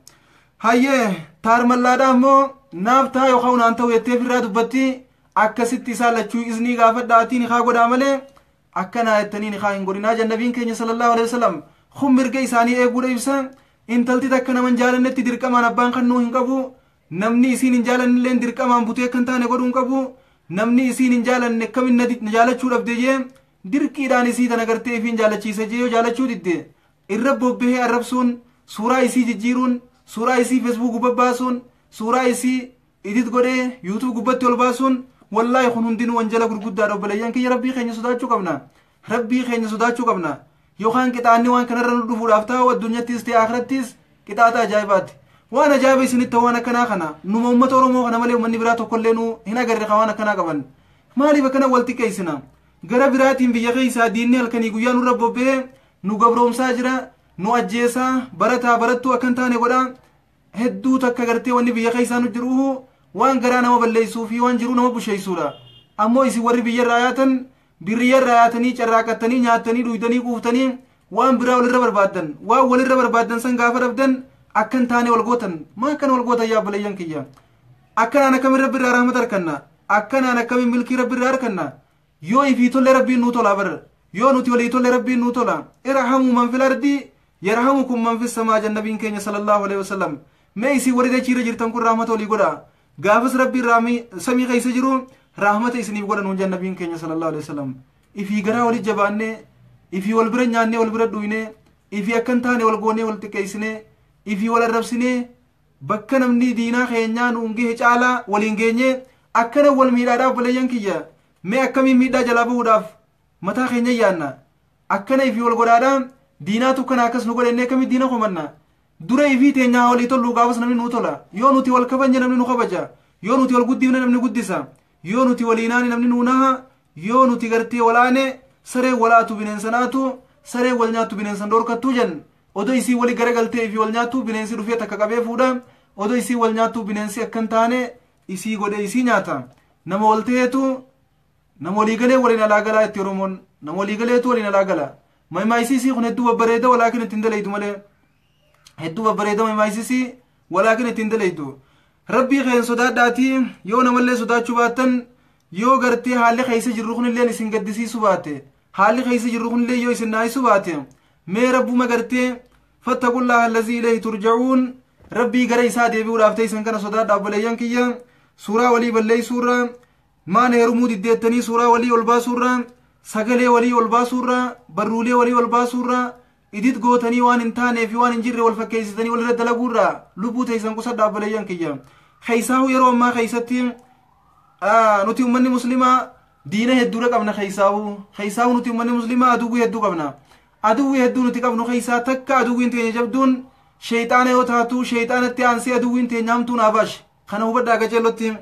hayyee taarmallaadha ammoo naaf taa yookaan naan ta'u jettee firraa dubbatti. Akkasitti isaan lachuu iznii gaafadhaatii ni kaa godhaa malee akkanaa jettanii ni kaa hin godhinaa je nabiin keenya sallallahu alaihi wasallam. Kun mirga isaanii eeguudha ibsa. Intalti takka nama hin jaalannetti dirqamaan abbaan kannuu hin qabu. Namni isiin hin jaalannilleen dirqamaan butee kan taane godhuu hin qabu. Namni isiin hin jaalanne akkamin na jaalachuu dhabde jee dirqiidhaan isii tana gartee ifiin jaalachiisa jee, yoo jaalachuu didde irra bobbahee arrabsuun, suuraa isii jijjiiruun, suuraa isii Facebook gubbaa baasuun, suuraa isii edit godhee YouTube gubbatti ol baasuun, wallaahi kun hundinuu wanjala gurguddaadha. Obboleeyyan kiyya, Rabbii keenya sodaachuu qabna, Rabbii keenya sodaachuu qabna. Yookaan qixaanni waan kanarra nu dhufuudhaaf taa'u addunyattis ta'e akhirattis qixaaxa ajaa'ibaati. Waan ajaa'iba isinitti ta'u, waan akkanaa kana numa uummata Oromoo kana malee uummanni biraa tokkollee nu hin agarre ka waan akkanaa qaban. Maaliif akkana wal xiqqeessina? Gara biraatiin biyya keessaa diinni halkanii guyyaa nurra bobba'ee nu gabroomsaa jira, nu ajjeesaa, barataa barattuu akkan taane godha. Hedduu takka gartee wanni biyya keessaa nu jiru waan garaa nama balleessuu fi waan jiru nama busheessuudha. Ammoo isin warri biyya irraa yaatan, birriya irraa yaatanii carraaqattanii, nyaattanii, dhuydanii, quuftanii waan biraa walirra barbaaddan. Waan walirra barbaaddan san gaafa dhabdan akkan taane wal gootan. Maa akkana wal gootan, yaa obboleeyyan kiyya? Akkanaan akkamin Rabbi irraa rahmata arkanna? Akkanaan akkamin milkii Rabbi irraa arkanna? Yoo ifii tolle Rabbiin nuu tolaa bar. Yoo nuti walii tolle Rabbiin nuu tola. Irhamuu man fil ardi yarhamukum man fis samaa jannabiin keenya sallallahu alaihi wasallam. Mee isin warri dachiirra jirtan kun rahmata walii godha, gaafas Rabbiin samii keessa jiru rahmata isiniif godha nuun jannabiin keenya sallallahu alaihi wasallam. Ifii garaa wali jabaannee, ifii wal bira nyaannee, wal bira dhuynee, ifii akkan taane wal goonee, wal xiqqeessinee, ifii wal arrabsinee, bakka namni diinaa keenyaa nuun gahe caalaa waliin geenyee akkana wal miidhaadhaaf, obboleeyyan kiyya, mee akkamiin miidhaa jalaa bahuudhaaf mataa keenya yaanna? Akkana ifii wal godhaadhaa diinaatu kana akkas nu godhennee akkamitti diina komanna? Dura ifii teenyaa walii tollu, gaafas namni nuu tola. Yoo nuti wal kabajne namni nu kabaja, yoo nuti wal guddifne namni guddisa, yoo nuti waliinaani namni nuu naha, yoo nuti gartee walaane saree walaatu bineensa naatu, saree wal nyaattu bineensan dhorkattuu jen. Odoo isii wali garagaltee ifii wal nyaattu bineensi dhufee takka qabee fuudha. Odoo isii wal nyaattu bineensi akkan taane isii godhee isii nyaata. Nama wal ta'eetu nama walii galee waliin alaa galaa itti Oromoon nama walii galeetu waliin alaa gala. Maayisisii kun hedduu babbareeda, walaakin ittiin dalaydu malee. Hedduu babbareeda maayisisii, walaakin ittiin dalaydu. Rabbii keen sodaadhaatii, yoo namallee sodaachuu baattan, yoo gartee haalli keessa jirru kunillee isin gaddisiisuu baate, haalli keessa jirru kunillee yoo isin naayisuu baate, mee Rabbuma gartee fattaqullaha allazii ilayhi turja'uun, Rabbii gara isaa deebi'uudhaaf ta'e kana sodaadha. Obboleeyyan kiyya, suuraa walii balleessuurra, maan heerumuu diddeettanii suuraa walii ol baasuurra, sagalee walii ol baasuurra, barruulee walii ol baasuurra, idit gootanii waan hin taanee fi waan hin jirre wal fakkeessitanii walirra dalaguurra lubbuu teessan qusadha. Obboleeyyan kiyya, keessaahuu yeroo ammaa keessatti nuti ummanni muslimaa diina hedduudha qabna. Keessaahuu nuti ummanni muslimaa aduwwii hedduu qabna. Aduwwii hedduu nuti qabnu keessaa takka aduwwiin teenya jabduun sheeyxaana yoo taatu, sheeyxaanatti aansee aduwwiin teenya hamtuun Abaash. Kana hubadhaa qaceellotti.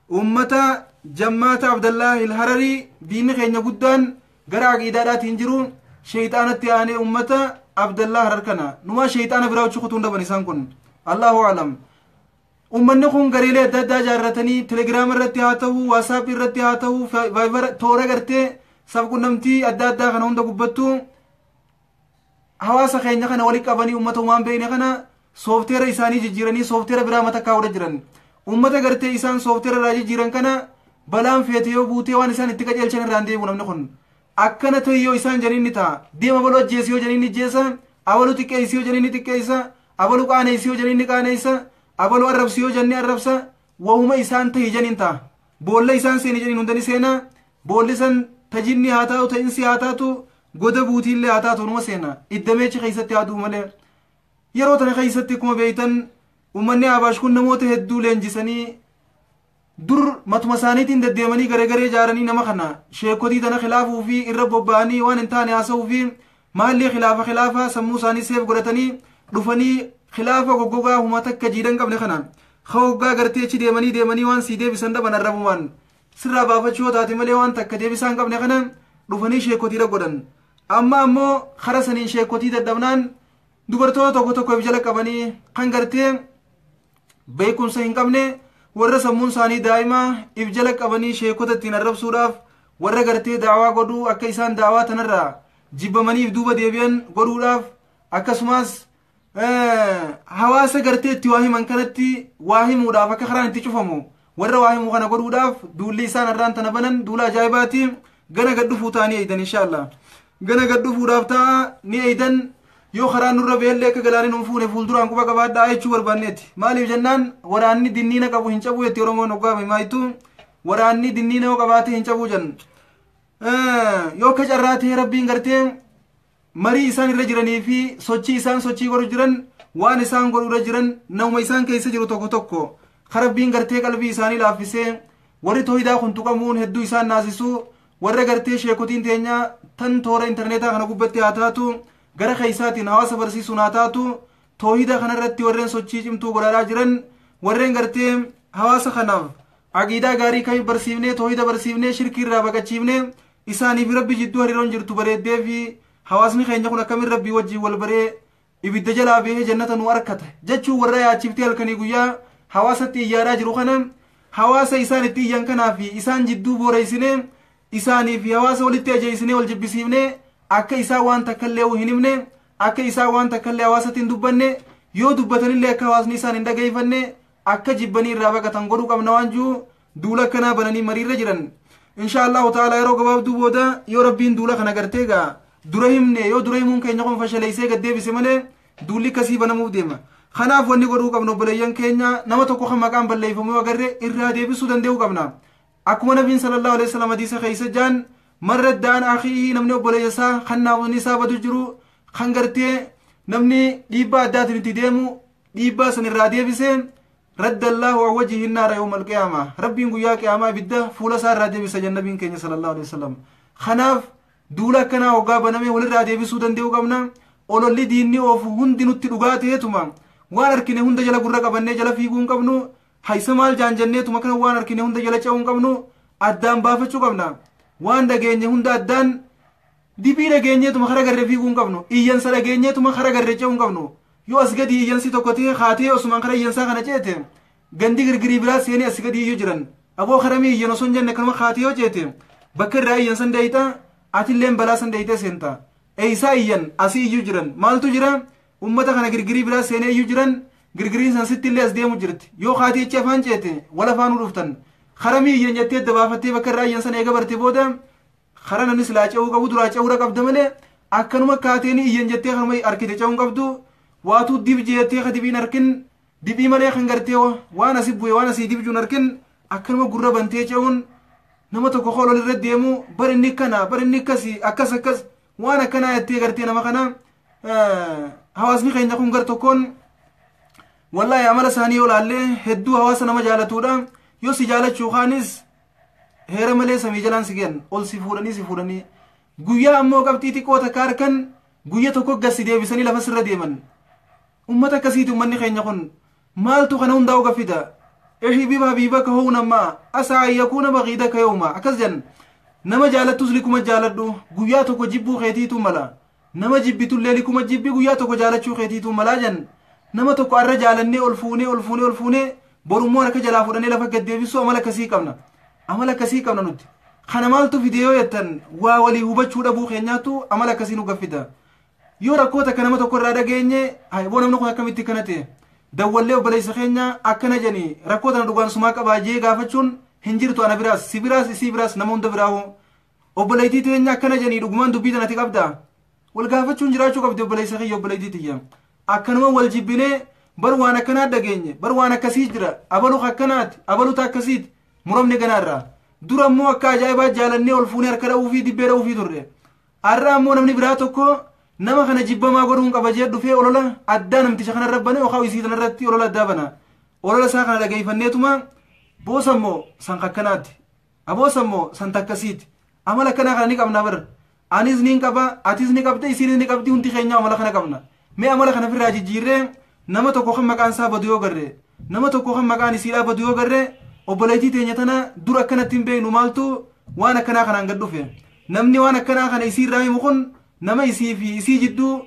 Ummata jammaata Abdallaa Hararii diinni keenya guddaan gara aqiidaadhaatiin jiru sheeyxaanatti aanee ummata Abdallaa Harar kana. Numaa sheeyxaana biraa hojii kutuun dhaban isaan kun, Allahu alam. Ummanni kun gareelee adda addaa ijaarratanii Telegiraama irratti haa ta'u, WhatsApp irratti haa ta'u, Viber, toora gartee sabqunnamtii adda addaa kana hunda gubbattu hawaasa keenya kana walitti qabanii ummata umaan beekne kana software isaanii jijjiiranii software biraa mata kaa'uudha jiran. Ummata gartee isaan software irraa jijjiiran kana balaan feete yoo buutee waan isaan itti qajeelchan irraan deebi'u. Namni kun akkana ta'e yoo isaan janiin ni ta'a deema. Abaluu ajjeesi yoo janiin ni jeesa, abaluu xiqqeessi yoo janiin ni xiqqeessa, abaluu qaaneessi yoo janiin ni qaaneessa, abaluu arrabsi yoo jennee arrabsa. Wahuma isaan ta'e janiin ta'a. Boolla isaan seeni janiin hundani seena. Boolli san tajinni haa taatu, ta'insi haa taatu, goda buutiillee haa taatu, numa seena. Iddameechi keessatti haa du'u malee. Yeroo tana keessatti akkuma beeytan ummanni Abaash kun namoota hedduu leenjisanii dur matuma isaaniitiin deddeemanii garee garee ijaaranii nama kana sheekotii tana khilaafuu fi irra bobba'anii waan hin taane haasa'uu fi maalli khilaafa khilaafa sammuu isaanii seef godhatanii dhufanii khilaafa goggogaa huma takka jiidhan qabne kana hoggaa gartee achi deemanii deemanii waan sii deebisan dhaban, arrabumaan sirraa baafachuu yoo taate malee waan takka deebisaa hin qabne kana dhufanii sheekotiidha godhan. Amma ammoo kara saniin sheekotii dadhabnaan dubartoota tokko tokko if jala qabanii kan gartee beekumsa hin qabne, warra sammuun isaanii daa'ima if jala qabanii sheekota ittiin arrabsuudhaaf, warra gartee daawaa godhuu akka isaan daawaa tanarraa jibbamaniif duuba deebi'an godhuudhaaf, akkasumas hawaasa gartee itti waa himan kanatti waa himuudhaaf akka karaan itti cufamu warra waa himuu kana godhuudhaaf duulli isaan irraan tana banan duula ajaa'ibaati. Gana gad dhufuu ta'anii eeydan, inshaallah gana gad dhufuudhaaf ta'a ni eeydan. Yoo karaan nurra beellee akka galaanii nuun fuune fuulduraan quba qabaadhaa jechuu barbaanneeti. Maaliif jennaan, waraanni dinniina qabu hin cabuu jetti Oromoon. Hoggaame maayitu waraanni dinniina yoo qabaate hin cabuu jennu. Yoo akka carraa ta'e Rabbiin gartee marii isaan irra jiranii fi sochii isaan sochii godhu jiran, waan isaan godhu irra jiran, nama isaan keessa jiru tokko tokko Rabbiin gartee qalbii isaanii laaffisee warri tooyidaa kun tuqamuun hedduu isaan naasisuu, warra gartee sheekotiin teenyaa tan toora intarneetaa kana gubbatti haa taatu, gara keeysaatiin hawaasa barsiisuun haa taatu, toohida kanarratti warreen sochii cimtuu godhaadhaa jiran, warreen gartee hawaasa kanaaf aqiidaa gaarii kami barsiifnee, toohida barsiifnee, shirkii irraa baqachiifnee, isaaniif Rabbi jidduu hariiroon jirtu bareeddee fi hawaasni keenya kun akkamin Rabbii wajjin wal baree ibidda jalaa bahee jannata nu arkata jechuu warra yaachiftee halkanii guyyaa hawaasatti iyyaadhaa jiru kana, hawaasa isaan itti iyyan kanaa fi isaan jidduu booreessinee, isaanii fi hawaasa walitti ajeessinee, wal jibbisiifnee, akka isaan waan takkallee hin himne, akka isaan waan takkallee hawaasatti hin dubbanne, yoo dubbatanillee akka hawaasni isaan hin dhageeffanne, akka jibbanii irraa baqatan godhuu qabna waan jiru duula akkanaa bananii mariirra jiran. Insha Allahu ta'ala yeroo gabaabduu booda yoo Rabbiin duula kana gartee gaa dura himne, yoo dura himuun keenya kun fashaleessee gad deebise malee duulli akkasii banamuuf deema. Kanaaf wanni godhuu qabnu, obboleeyyan keenya, nama tokko kan maqaan balleeffamu yoo agarre irraa deebisuu danda'uu qabna. Akkuma Nabiin sallallahu alaihi wasallam hadiisa keessa jaan, man radda an akhiihi, namni obboleessa isaa kan naamusni isaa badu jiru, kan gartee namni dhiibbaa addaatiin itti deemu dhiibbaa san irraa deebise, radda Allahu an wajhihi naara yawma alqiyaama, Rabbiin guyyaa qiyaamaa ibidda fuula isaa irraa deebisa jan Nabiin keenya sallallahu alaihi wasallam. Kanaaf duula akkanaa hoggaa banamee walirraa deebisuu danda'uu qabna. Ololli diinni oofu hundi nutti dhugaa ta'eetuma waan argine hunda jala gurra qabannee jala fiiguu hin qabnu. Haysa maal jaan jenneetuma kana waan argine hunda jala ce'uu hin qabnu. Addaan baafachuu qabna. Waan dhageenye hunda addaan dibii dhageenyeetuma kara garree fiiguu hin qabnu. Iyyansa dhageenyeetuma kara garree ce'uu hin qabnu. Yoo as gadi iyyansi tokko ta'e kaatee osumaan kara iyyansaa kana ceete, gandi girgirii biraa seenee as gadi iyyuu jiran, aboo karamii iyyan osoo hin jenne kanuma kaatee yoo ceete, bakka irraa iyyan san deeyxa, atilleen balaa san deeyxee seenta. Eeysaa iyyan? Asii iyyuu jiran. Maaltu jira? Ummata kana girgirii biraa seenee iyyuu jiran. Girgiriin san sitti illee as deemu jirti. Yoo kaatee achi afaan ceete, wal afaanuu dhuftan. Karamii iyyan jettee adda baafattee bakka irraa iyyan sana eega barte booda, kara namni silaa ce'uu qabu duraa ce'uudha qabda malee, akkanuma kaateen iyyan jettee kanuma harkite ce'uu hin qabdu. Waatuu dib jettee ka dibiin harkin dibii malee kan gartee waan asi bu'e waan asii dibjuun harkin akkanuma gurra bantee ce'uun, nama tokko koolol irra deemu, bar inni kana, bar inni akkasii, akkas akkas, waan akkanaa jettee gartee nama kana. Hawaasni keenya kun gar tokkoon wallaahi amala isaanii yoo laallee hedduu hawaasa nama jaalatuudha. Yoo si jaalachuu kaanis heera malee samii jalaan si ge'an, ol si fuudhanii si fuudhanii, guyyaa ammoo qabxii xiqqoo takka harkan guyya tokko gad si deebisanii lafa sirra deeman. Ummata akkasiiti ummanni keenya kun. Maaltu kana hundaa'u gaffida? Ihbib habiibaka howna asaa an yakuuna bagiidaka yawma, akkas jedhan. Nama jaalattus likuma jaaladhu, guyyaa tokko jibbuu keetiitu mala. Nama jibbitullee likuma jibbi, guyyaa tokko jaalachuu keetiitu malaa jedhan. Nama tokko arra jaalannee ol fuunee ol fuunee ol fuunee, borummoo harka jalaa fudhannee lafa gad deebisuu amala akkasii qabna. Amala akkasii qabna nuti. Kana maaltu fide yoo jettan, waa walii hubachuu dhabuu keenyaatu amala akkasii nu gaffida. Yoo rakkoo takka nama tokko irraa dhageenye, boo namni kun akkamitti akkana ta'e, dawwallee obboleessa keenya akkana jedhanii rakkoo tana dhugaan sumaa qabaa jee gaafachuun hin jirtu. Ana biraas, si biraas, isii biraas, nama hunda biraa hoo, obboleettii teenya akkana jedhanii dhugumaan dubbii tanati qabdaa wal gaafachuun jiraachuu qabdi. Obboleessa kiyya, obboleettii tiyya, akkanuma wal jibbinee, bar waan akkanaa dhageenye, bar waan akkasii jira, abalu akkanaati, abaluta akkasiiti, muramne ganaarraa. Dura ammoo akka ajaa'ibaa jaalannee ol fuunee harka dha'uu fi dibbee dha'uu fi turre. Har'a ammoo namni biraa tokko nama kana jibbamaa godhuun qaba jee dhufee olola addaa namticha kanarra bane yookaan isii tanarratti olola addaa bana. Olola isaa kana dhageeffanneetuma boosa immoo san kakkanaati. Aboosa immoo san takkasiiti. Amala akkanaa kana ni qabna bar. Anis ni qaba, atis ni qabda, isiinis ni qabdi, hundi keenya amala kana qabna. Mee amala kana ofirraa jijjiirree, nama tokko kan maqaan isaa badu yoo garre, nama tokko kan maqaan isiidhaa badu yoo garre, obboleettii teenya tana dur akkanatti hin beeknu, maaltu waan akkanaa kanaan gad dhufe? Namni waan akkanaa kana isii irraa himu kun nama isii fi isii jidduu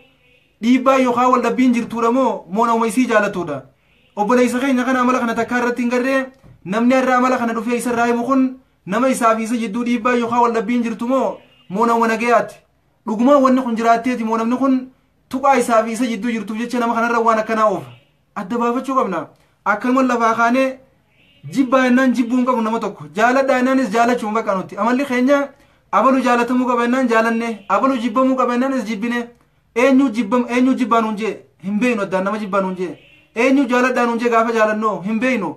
dhiibbaa yookaan wal dhabbiin jirtuudha moo nama isii jaalatuudha? Obboleessa keenya kana amala kana takkaa irratti hin garree, namni har'a amala kana dhufee isa irraa himu kun nama isaa fi isa jidduu dhiibbaa yookaan wal dhabbiin jirtu moo nama nagayaati? Dhugumaan wanni kun jiraatteeti moo namni kun tuqaa isaa fi isa jidduu jirtuuf jecha nama kanarra waan akkanaa oofa? Adda baafachuu qabna. Akkanuma lafaa kaanee jibbaa jennaan jibbuu hin qabnu nama tokko. Jaaladhaa jennaanis jaalachuun bakka nuti. Amalli keenya abalu jaalatamuu qaba jennaan jaalanne, abalu jibbamuu qaba jennaanis jibbine. Eenyu jibbam, eenyu jibbaa nuun jee hin beeknu, addaan nama jibbaa nuun jee. Eenyu jaaladhaa nuun jee gaafa jaalannoo hin beeknu.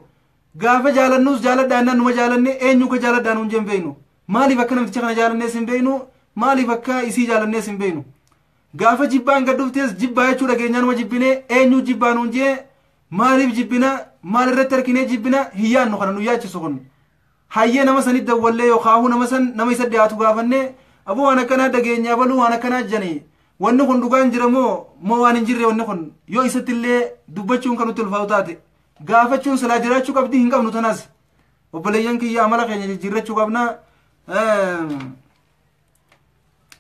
Gaafa jaalannus jaaladhaa jennaan numa jaalanne, eenyu ka jaaladhaa nuun jee hin beeknu. Maaliif akka namticha kana jaalannees hin beeknu, maaliif akka isii jaalannees hin beeknu. Gaafa jibbaan gad dhuftes jibbaa jechuu dhageenyaan numa jibbine, eenyu jibbaa nuun jee, maaliif jibbina, maal irratti arginee jibbina hin yaannu. Kana nu yaachisu kun. Hayyee, nama sanit dawwallee yookaan nama san nama isa dhiyaatu gaafannee, aboo waan akkanaa dhageenya, abaluu waan akkanaa janii, wanni kun dhugaan jira moo waan hin jirre wanni kun, yoo isatti illee dubbachuun kan nutti ulfaatu taate gaafachuun silaa jiraachuu qabdi, hin qabnu. Tanaas obboleeyyan kiyya, amala keenya jijjiirrachuu qabna.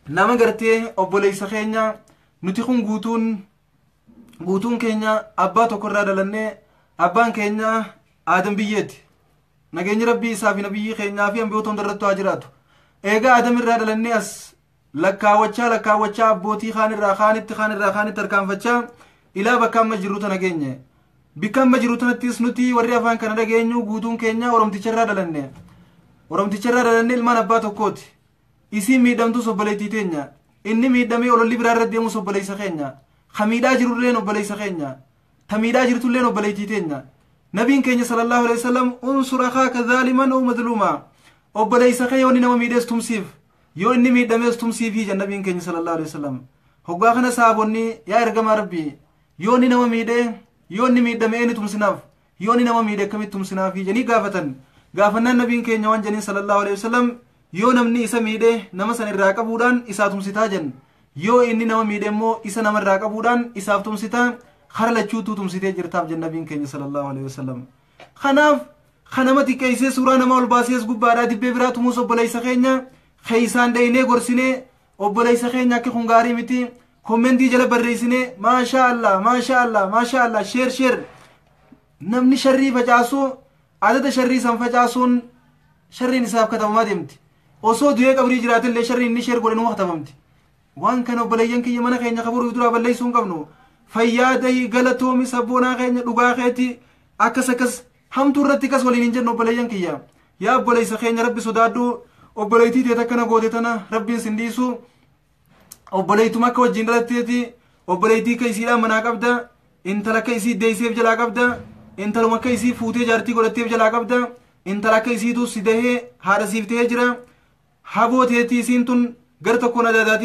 Nama gartee obboleessa keenya, nuti kun guutuun guutuun keenya abbaa tokko irraa dhalannee, abbaan keenya Aadam biyyeeti. Nageenyi Rabbii isaa fi nabiyyi keenyaa fi ambiyoota hundarrattu haa jiraatu. Eegaa Aadam irraa dhalannee as lakkaawwachaa lakkaawwachaa, abbootii kaan irraa kaanitti, kaan irraa kaanitti harkaanfachaa ilaa bakka amma jirru tana geenye. Bikka amma jirru tanattis nuti warri afaan kana dhageenyu guutuun keenya Oromticha irraa dhalanne. Oromticha irraa dhalanne ilmaan abbaa tokkooti. Isiin miidhamtus obboleettii teenya. Inni miidhamee ololli biraa irra deemus obboleessa keenya. Ka miidhaa jirulleen obboleessa keenya. Ta miidhaa jirtulleen obboleettii teenya. Nabiin keenya sallallahu alaihi wasallam unsur akaaka zaaliman aw madluuma. Obboleessa kee yoo inni nama miidhees tumsiif. Yoo inni miidhamees tumsiifii jedha nabiin keenya sallallahu alaihi wasallam. Hoggaa kana sahaabonni yaa ergamaa Rabbii yoo inni nama miidhee yoo inni miidhame eenyu tumsinaaf yoo inni nama miidhe akkamitti tumsinaafii jedhanii gaafatan. Gaafannaan nabiin keenya waan jedhaniin sallallahu alaihi wasallam yoo namni isa miidhe nama san irraa qabuudhaan isaa tumsitaa jedhan. Yoo inni nama miidhe immoo isa nama irraa qabuudhaan isaaf tumsitaa kara lachuutuu tumsitee jirtaaf jedhan nabiin keenya sallallahu alaihi wasallam. Kanaaf kan nama xiqqeessee suuraa nama ol baasees gubbaadhaa dibbee biraa tumuus obboleessa keenya keeysaan dhaynee gorsinee obboleessa keenya akka kun gaarii miti kommentii jala barreessinee maashaa Allah maashaa Allah maashaa Allah sheer sheer namni sharrii facaasuu adada sharrii san facaasuun sharriin isaaf katabamaa deemti. Osoo du'ee qabrii jiraatillee sharriin inni sheer godhe numa katabamti. Waan kana obboleeyyan kiyya mana keenya kabaruuf duraa balleessuu hin qabnu. Fayyaa dahii galatoomi sabboonaa keenya dhugaa keeti akkas akkas hamtuu irratti kas waliin hin jennu obboleeyyan kiyya. Yaa obboleessa keenya rabbi sodaadhu obboleettii teet akkana goote tana rabbiin sin dhiisu. Obboleettuma akka wajjin dhalatteeti obboleettii akka isiidhaan manaa qabda intala akka isii deesseef jalaa qabda intaluma akka isii fuutee jaartii godhatteef jalaa qabda intala akka isiitu si dahee haadha siif ta'ee jira. Haboo teetii isiin tun gar tokkoon adaadaa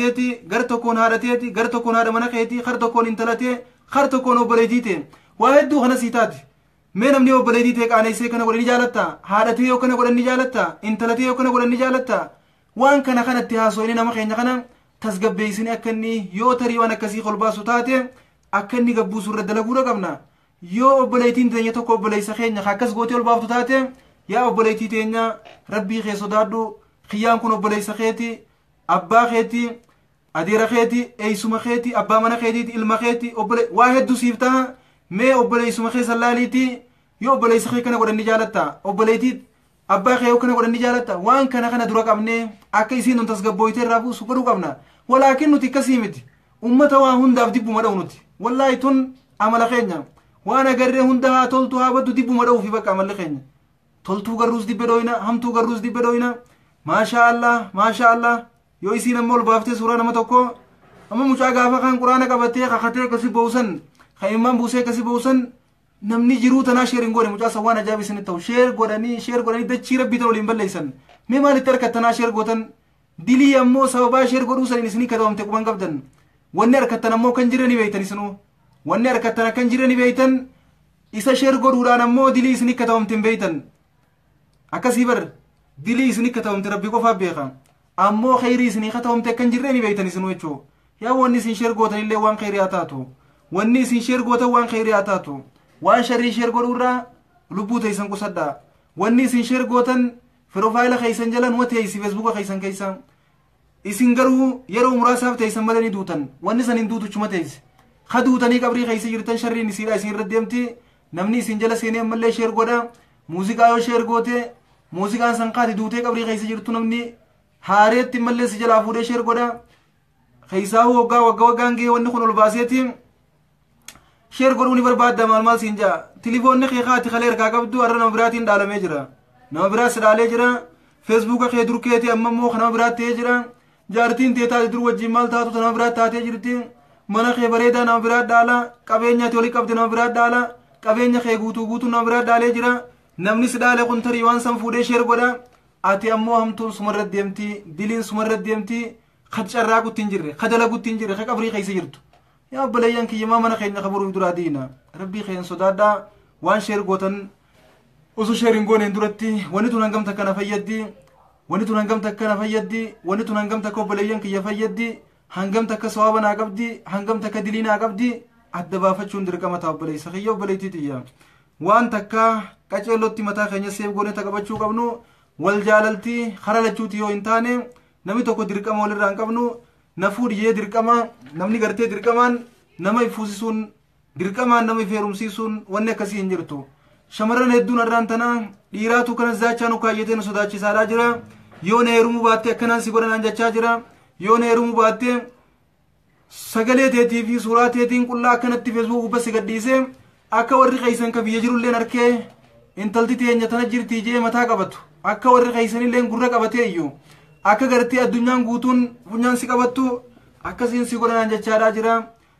gar tokkoon haadha teeti gar tokkoon haadha mana keetii har tokkoon intala tee har tokkoon obboleettii tee waa hedduu kana sii taati. Mee namni obboleettii tee qaaneessee kana godhe ni jaalatta haadha tee yoo kana godhan ni jaalatta intala tee yoo kana godhan ni jaalatta. Waan kana kanatti haasofne nama keenya kana tasgabbeessine akka inni yoo tarii waan akkasii kolbaasu taate akka inni gabbuusu irra dalaguudha qabna. Yoo obboleettiin teenya tokko obboleessa keenya akkas gootee ol baaftu taate yaa obboleettii teenya rabbii kee sodaadhu kiyyaan kun obboleessa keeti abbaa keeti adeera keeti eeysuma keeti abbaa mana keetiiti ilma keeti obbole waa hedduu siif taha mee obboleessuma kee sallaaliiti yoo obboleessa kee kana godhan ni jaalatta obboleettii abbaa kee yoo kana godhan ni jaalatta waan kana kana dura qabnee akka isiin nun tasgabbooytee irraa buusu godhuu qabna. Walaakin nuti akkasii miti ummata waa hundaaf dibbuma dha'u nuti wallaahi tun amala keenya waan agarree hunda haa toltu haa baddu dibbuma dha'uufi bakka amalli keenya toltuu garruus dibbe dhooyina hamtuu garruus dibbe dhooyina maashaa Allah maashaa Allah yoo isiin amma ol baaftee suuraa nama tokko amma mucaa gaafa kan quraana qabatee kakatee akkasi boosan kan immaan buusee akkasi boosan namni jiruu tanaa sheer hin goone mucaa san waan ajaa'iba isinitti ta'u sheer godhanii dachii rabbii tan waliin balleessan mee maalitti harkattanaa sheer gootan dilii ammoo sababaa sheer godhuu saniin isinii katabamte quban qabdan wanni harkattan ammoo kan jirre ni beeytan isinuu wanni harkattan akkan jirre ni beeytan isa sheer godhuudhaan ammoo dilii isinii katabamte hin beeytan akkasii bar dilii isinii katabamte rabbi qofaaf beeka ammoo kheyrii isinii katabamte akkan jirre ni beeytan isinuu jechuu yaa wanni isin sheer gootan illee waan kheyrii haa taatu wanni isin sheer gootan waan kheyrii haa taatu waan sharrii sheer godhuurraa lubbuu teessan qusadhaa wanni isin sheer gootan piroofaayila keessan jala numa teessi feesbuuka keessan keessa isin garuu yeroo muraasaaf teessan malee ni duutan wanni san hin duutuchuma teessi ka duutanii qabrii keessa jirtan sharriin isiidha isin irra deemti namni isin jala seenee ammallee sheer godha muuziqaa yoo sheer goote muuziqaan san kaati duutee qabrii keessa jirtu namni haareetti ammallee si jalaa fuudhee sheer godha keessaa waggaa waggaa waggaan gahee wanni kun ol baaseeti sheer godhuu ni barbaadda maal maal siin jaa tilifoonni kee kaati kalee harkaa qabdu har'a nama biraatiin dhaalamee jira nama biraas dhaalee jira feesbuuka kee dur keeti amma immoo nama biraatti ta'ee jira jaartiin tee taate dur wajjin maal taatu nama biraatti taatee jirti mana kee bareedaa nama biraa dhaala qabeenya ati olii qabde nama biraa dhaala qabeenya kee guutuu guutuu nama biraa dhaalee jira namni si dhaale kun tarii waan san fuudhee sheer godha ati ammoo hamtuun sumarra deemti diliin sumarra deemti ka carraaqutti hin jirre ka dalagutti hin jirre ka qabrii keessa jirtu yaa obboleeyyan kiyyamaa mana keenya kabaruuf duraa diina rabbii keenya sodaadhaa waan sheer gootan osoo sheer hin gooneen duratti wanni tun hangam takka na fayyaddi wanni tun hangam takka na fayyaddi wanni tun hangam takka obboleeyyan kiyya fayyaddi hangam takka sawaaba naa qabdi hangam takka dilii naa qabdi adda baafachuun dirqama ta'a obboleessa kiyya obboleettii tiyya waan takka qaceellotti mataa keenya seef goonee qabachuu qabnu wal jaalaltii kara lachuuti yoo hin taane namni tokko dirqama walirraa hin qabnu nafuu dhiyyee dirqama namni gartee dirqamaan nama ifuusisuun dirqamaan nama ifeerumsiisuun wanni akkasii hin jirtu. Shamarran hedduun har'aan tana dhiiraatu kana zaachaa nu kaayyatee nu sodaachisaadhaa jira yoo na heerumuu baatte akkanaan si godhanaan jechaa jira yoo na heerumuu baatte sagalee teetii fi suuraa teetiin qullaa akkanatti feesbuuk gubbaa si gadhiisee akka warri keessan ka biyya jirulleen harkee intalti teenya tana jirtii jee mataa qabatu. Akka warri keessanillee gurra qabatee iyyu. Akka gartee addunyaan guutuun funyaan si qabattu akkasiin si godhanaan jechaadhaa jira.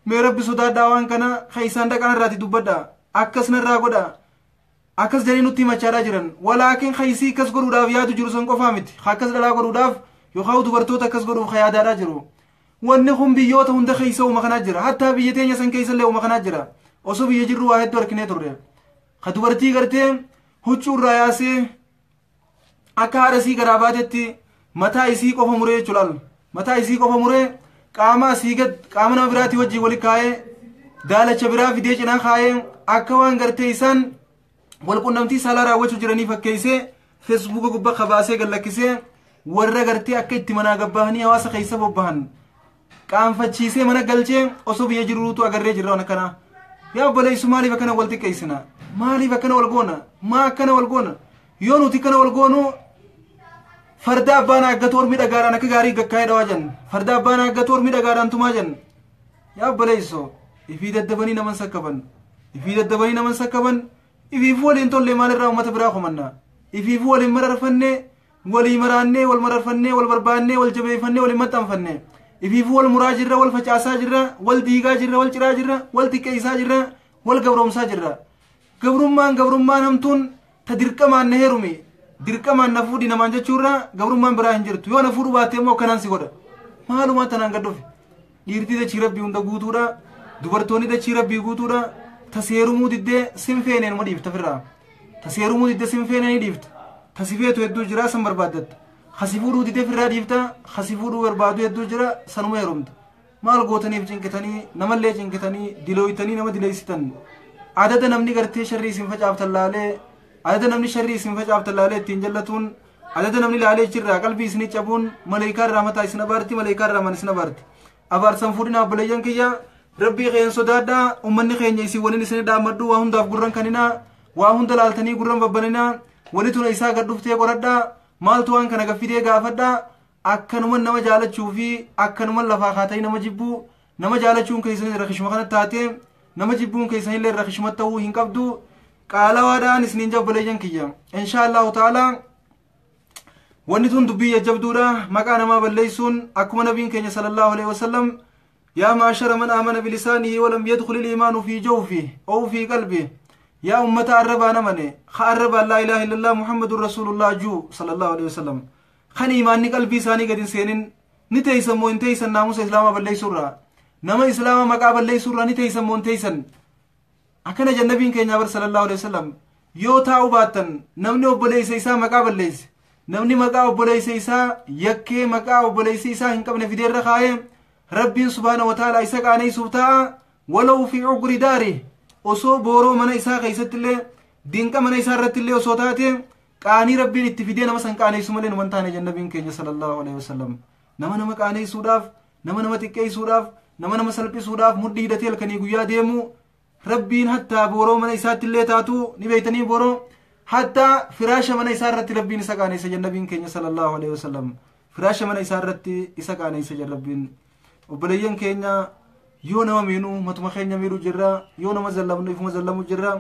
Mee rabbi sodaadhaa waan kana keessaan dhaqan irraati dubbadha. Akkas narraa godha. Akkas jedhanii nutti himachaadhaa jiran. Walaakin keessii akkas godhuudhaaf yaadu jiru san qofaa miti. Akkas dhalaa godhuudhaaf yookaan dubartoota akkas godhuuf yaadaadhaa jiru. Wanni kun biyyoota hunda keessa uuma kanaa jira. Hattaa biyya teenya san keessa illee uuma kanaa jira. Osoo biyya jirru waa hedduu arginee turre. Ka dubartii gartee huccuu irraa yaasee akka haadha isii garaa baatetti mataa isii qofa muree jechuudha. Mataa isii qofa muree qaama asii gad qaama nama biraatii wajjin wali kaayee daalacha biraa fidee cinaa kaayee akka waan gartee isaan wal qunnamtii saalaa raawwachuu jiranii fakkeessee feesbuuka gubbaa kabaasee gallakkisee warra gartee akka itti manaa gabbahanii hawaasa keessa bobbahan qaanfachiisee mana galchee osoo biyya jiruutu agarree jirra waan akkanaa. Yaa obboleessu maaliif akkana wal xiqqeessina? Maaliif akkana wal goona? Maa akkana wal goona? Yoo nuti akkana wal goonu farda abbaan aggatu ormi dhagaadhaan akka gaarii gakkaa'ee dhawaa jenna. Farda abbaan aggatu ormi dhagaadhaan tumaa jenna. Yaa obboleessoo ifii daddabanii naman sakkaban. Ifii daddabanii naman sakkaban. Ifiifuu waliin tollee maalirraa uummata biraa komanna. Ifiifuu waliin mararfannee walii maraannee wal mararfannee wal barbaannee wal jabeeffannee waliin maxxanfanne. Ifiifuu wal muraa jirra wal facaasaa jirra wal diigaa jirra wal ciraa jirra wal xiqqeessaa jirra wal gabroomsaa jirra. Gabrummaan gabrummaan hamtuun ta dirqamaan na heerumi dirqamaan na fuudhi namaan jechuurra gabrummaan biraa hin jirtu yoo na fuudhu baatte immoo akkanaan si godha. Maalumaa tanaan gad dhufe dhiirtii dachii rabbii hunda guutuudha dubartoonni dachii rabbii guutuudha ta seerumuu diddee sin feeneen uma dhiifta firraa ta seerumuu diddee sin feenee ni dhiifta ta si feetu hedduu jira san barbaaddatta. Kasi fuudhuu didee firraa dhiifta kasi fuudhuu barbaadu hedduu jira sanuma heerumta. Maal gootaniif cinqitanii namallee cinqitanii dilooytanii nama dileessitan. Adada namni gartee sharrii isin facaaftan laalee adada namni sharrii isin facaaftan laalee ittiin jallatuun adada namni laalee jirraa qalbii isinii cabuun maleekaa irraa mataa isin abaarti maleekaa irraa man isin abaarti. Abaarsan fuudhina obboleeyyan kiyya rabbii keenya sodaadhaa uummanni keenya isin waliin isin dhaammadhu waa hundaaf gurran kaninaa waa hunda laaltanii gurran babbaninaa walituna isaa gad dhuftee qoradhaa maaltu waan kana gaffidee gaafadhaa akkanuman nama jaalachuu fi akkanuman lafaa kaatanii nama jibbuu nama jaalachuun keessan irra kishuma kana taate nama jibbuun keessan illee irra kishuma ta'uu hin qabdu qaalawaadhaan isiniin jabboleeyyan kiyya insha allahu ta'ala wanni tun dubbii jajjabduudha maqaa namaa balleessuun akkuma nabiin keenya sallallahu alaihi wasallam yaa maashara man aamana bilisaanihi walam yadkhul iliimaanu fi jawfi ow fi qalbi yaa ummata arrabaan amane ka arrabaan laa ilaaha illallah muhammadun rasuulullah juu sallallahu alaihi wasallam kan iimaanni qalbii isaanii gad hin seenin ni teeysan moo hin teeysan naamusa islaamaa balleessuurraa nama islaama maqaa balleessuurraa ni teeysan moo hin teeysan akkana jannabiin keenya bar sallallahu alaihi wasallam yoo taa'u baattan namni obboleessa isaa maqaa balleesse namni maqaa obboleessa isaa yakkee maqaa obboleessa isaa hin qabne fideerra kaa'ee rabbiin subhaana wa ta'ala isa qaaneessuuf ta'a walaw fi cugri daari osoo booroo mana isaa keessatti illee dinqa mana isaa irratti illee osoo taate qaanii rabbiin itti fidee nama san qaaneessu malee numan taane jannabiin keenya sallallahu alaihi wasallam nama nama qaaneessuudhaaf nama nama xiqqeessuudhaaf nama nama salphisuudhaaf mudhii hidhatee halkanii guyyaa deemu rabbiin hattaa booroo mana isaatti illee taatu ni beeytanii booroo hattaa firaasha mana isaa irratti rabbiin isa qaaneessa jannabiin keenya sallallahu alaihi wasallam firaasha mana isaa irratti isa qaaneessa jan obboleeyyan keenya yoo nama miinuu matuma keenya miidhuu jirra yoo nama zallamnu ifuma zallamu jirra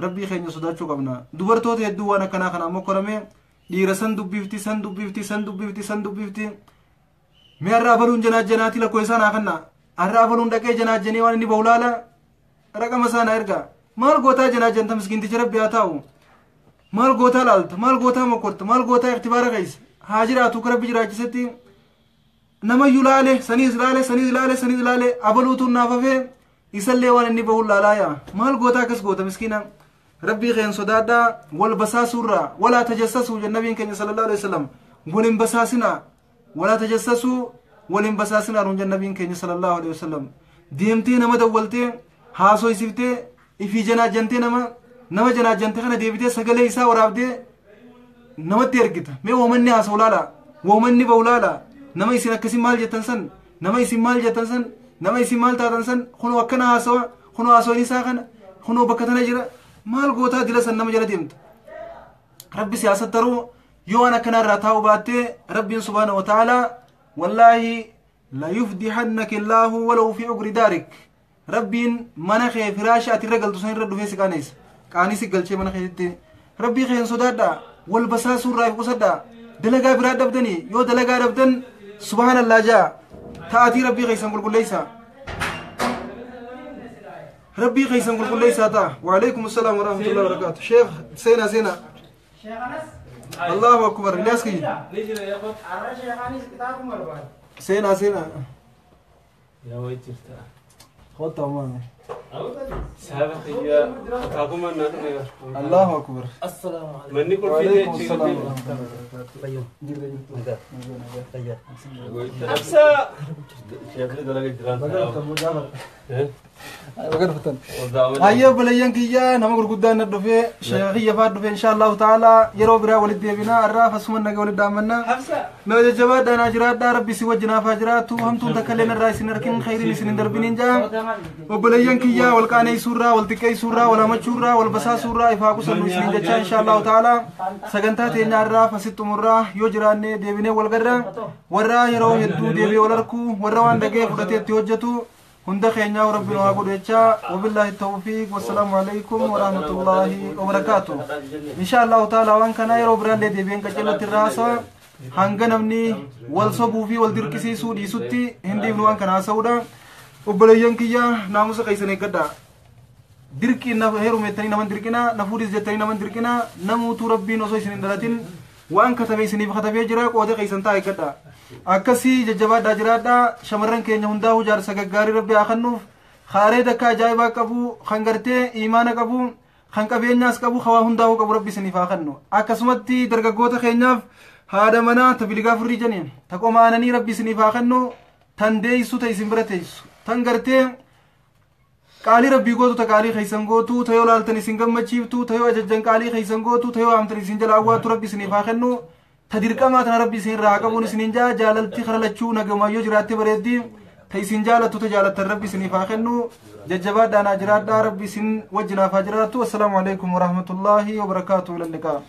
rabbii keenya sodaachuu qabna dubartoota hedduu waan akkanaa kanaan mokkorame dhiira san dubbifti san dubbifti san dubbifti san dubbifti mee har'a abaluun janaajjanaati lakkoo isaa naa kanna har'a abaluun dhaqee janaajjanee waan inni bahu laala raqama isaa naa erga maal gootaa janaajjanta miskiinticha rabbi haa taa'u maal gootaa laalta maal gootaa mokkorta maal gootaa iktibaara keessa haa jiraatu ka rabbi jiraachisetti namayyuu laale saniis laale saniis laale saniis laale abaluutuun naaf hafee isallee waan inni bahu laalaaya maal gootaa akkas goota miskiina rabbii keen sodaadhaa wal basaasuurraa walaa tajassasuu jennabiin keenya sallallahu alaihi wasallam wal hin basaasinaa walaa tajassasuu wal hin basaasinaa nuun jennabiin keenya sallallahu alaihi wasallam deemtee nama dawwaltee haasoysiftee ifii janaajjantee nama nama janaajjante kana deebitee sagalee isaa waraabdee namatti ergita mee woomanni haasa'u laala woomanni bahu laala nama isin akkasin maal jettan san nama isin maal jettan san nama isin maal taatan san kunoo akkana haasawa kunoo haasawan isaa kana kunoo bakka tana jira maal gootaa dila san nama jala deemta rabbi siyaasat taruu yoo waan akkanaa irraa taa'u baattee rabbiin subhaana wa ta'aalaa wallaahi la yufdihannaka illaahu walaw fi ugri daarik rabbiin mana kee firaasha ati irra galtu san irra dhufee si qaaneessa qaanii si galchee mana keetitti rabbii kee hin sodaadhaa Wal basaasuu irraa if qusadhaa. Dalagaa biraa dhabdanii yoo dalagaa dhabdan subhaanallah jaa ta'atii rabbii keessan qulqulleessaa. Rabbii keessan qulqulleessaa ta'a. Waalaikum assalaam wa rahmatullahi wa barakaatu. Sheekh seenaa seenaa. Allahu akbar. Ilyaas kiyya. Seenaa seenaa. Yaa wayi jirta. Kottaa maame. Saaba kiyya akaakuma naa dhufe. Allahu akbar. Manni Waalaikum qulfii assalaam wa rahmatullahi wa barakaatu. Jirra jirtu. Nagaa nagaa. Absa. Sheekni dalaga jiraan. Baga dhuftan. Hayyee obboleeyyan kiyya nama gurguddaan na dhufee sheekiyya fa'aa dhufee insha Allahu ta'ala yeroo biraa walitti deebinaa irraa fasuma naga walitti dhaammannaa. Nama jajjabaadhaa naa jiraadhaa rabbi si wajjin haafaa jiraatu hamtuun takka illee narraa isin harkin khayriin isin hin darbiniin jaa. Obboleeyyan kiyya wal qaaneessuurraa wal xiqqeessuurraa wal hamachuurraa wal basaasuurraa ifaa qusannu isiniin jechaa insha Allahu ta'ala sagantaa teenya irraa fasitti xumurraa yoo jiraanne deebinee wal garra warra yeroo hedduu deebi'ee wal harku warra waan dhagee fudhatee itti hojjetu hunda keenyaa rabbi nu haa godhu jechaa wabillahi tawfiiq wassalaamu alaikum warahmatullaahi wabarakaatu. Insha Allahu ta'ala waan kana yeroo biraallee deebi'een qacellotti irraa haasawa hanga namni wal sobuu fi wal dirqisiisuu dhiisutti hin dhiifnu waan kana haasa'uudha. Obboleeyyan kiyya naamusa keessan eeggadhaa. Dirqiin na heerumettanii naman dirqinaa na fuudhis jettanii naman dirqinaa namuutuu rabbiin osoo isin hin dhalatin waan katabee isiniif katabee jira qooda keessan ta'a eeggadhaa. Akkasii jajjabaadhaa jiraadhaa shamarran keenya hundaa'uu jaarsa gaggaarii rabbi haa kennuuf haaree dakka ajaa'ibaa qabu kan gartee imaana qabu kan qabeenyaas qabu hawaa hundaa'uu qabu rabbi isiniif haa kennu. Akkasumatti dargaggoota keenyaaf haadha manaa ta biligaa furrii janiin ta qomaananii rabbi isiniif haa kennu tan deessu ta isin bira teessu tan gartee qaalii rabbii gootu ta qaalii keessan gootu ta yoo laaltan isin gammachiiftu ta yoo ajajjan qaalii keessan gootu ta yoo haamtan isin jala awwaattu rabbi isiniif haa kennu ta dirqamaa tana rabbi isin irraa haa qabuun isiniin jaa jaalalti kara lachuu nagamaayyoo jiraatte bareeddi ta isin jaalattu ta jaalattan rabbi isiniif haa kennu jajjabaadhaa naa jiraadhaa rabbi isin wajjinaaf haa jiraattu. Assalaamu alaikum warahmatullaahi wabarakaatu. Ila liqaa.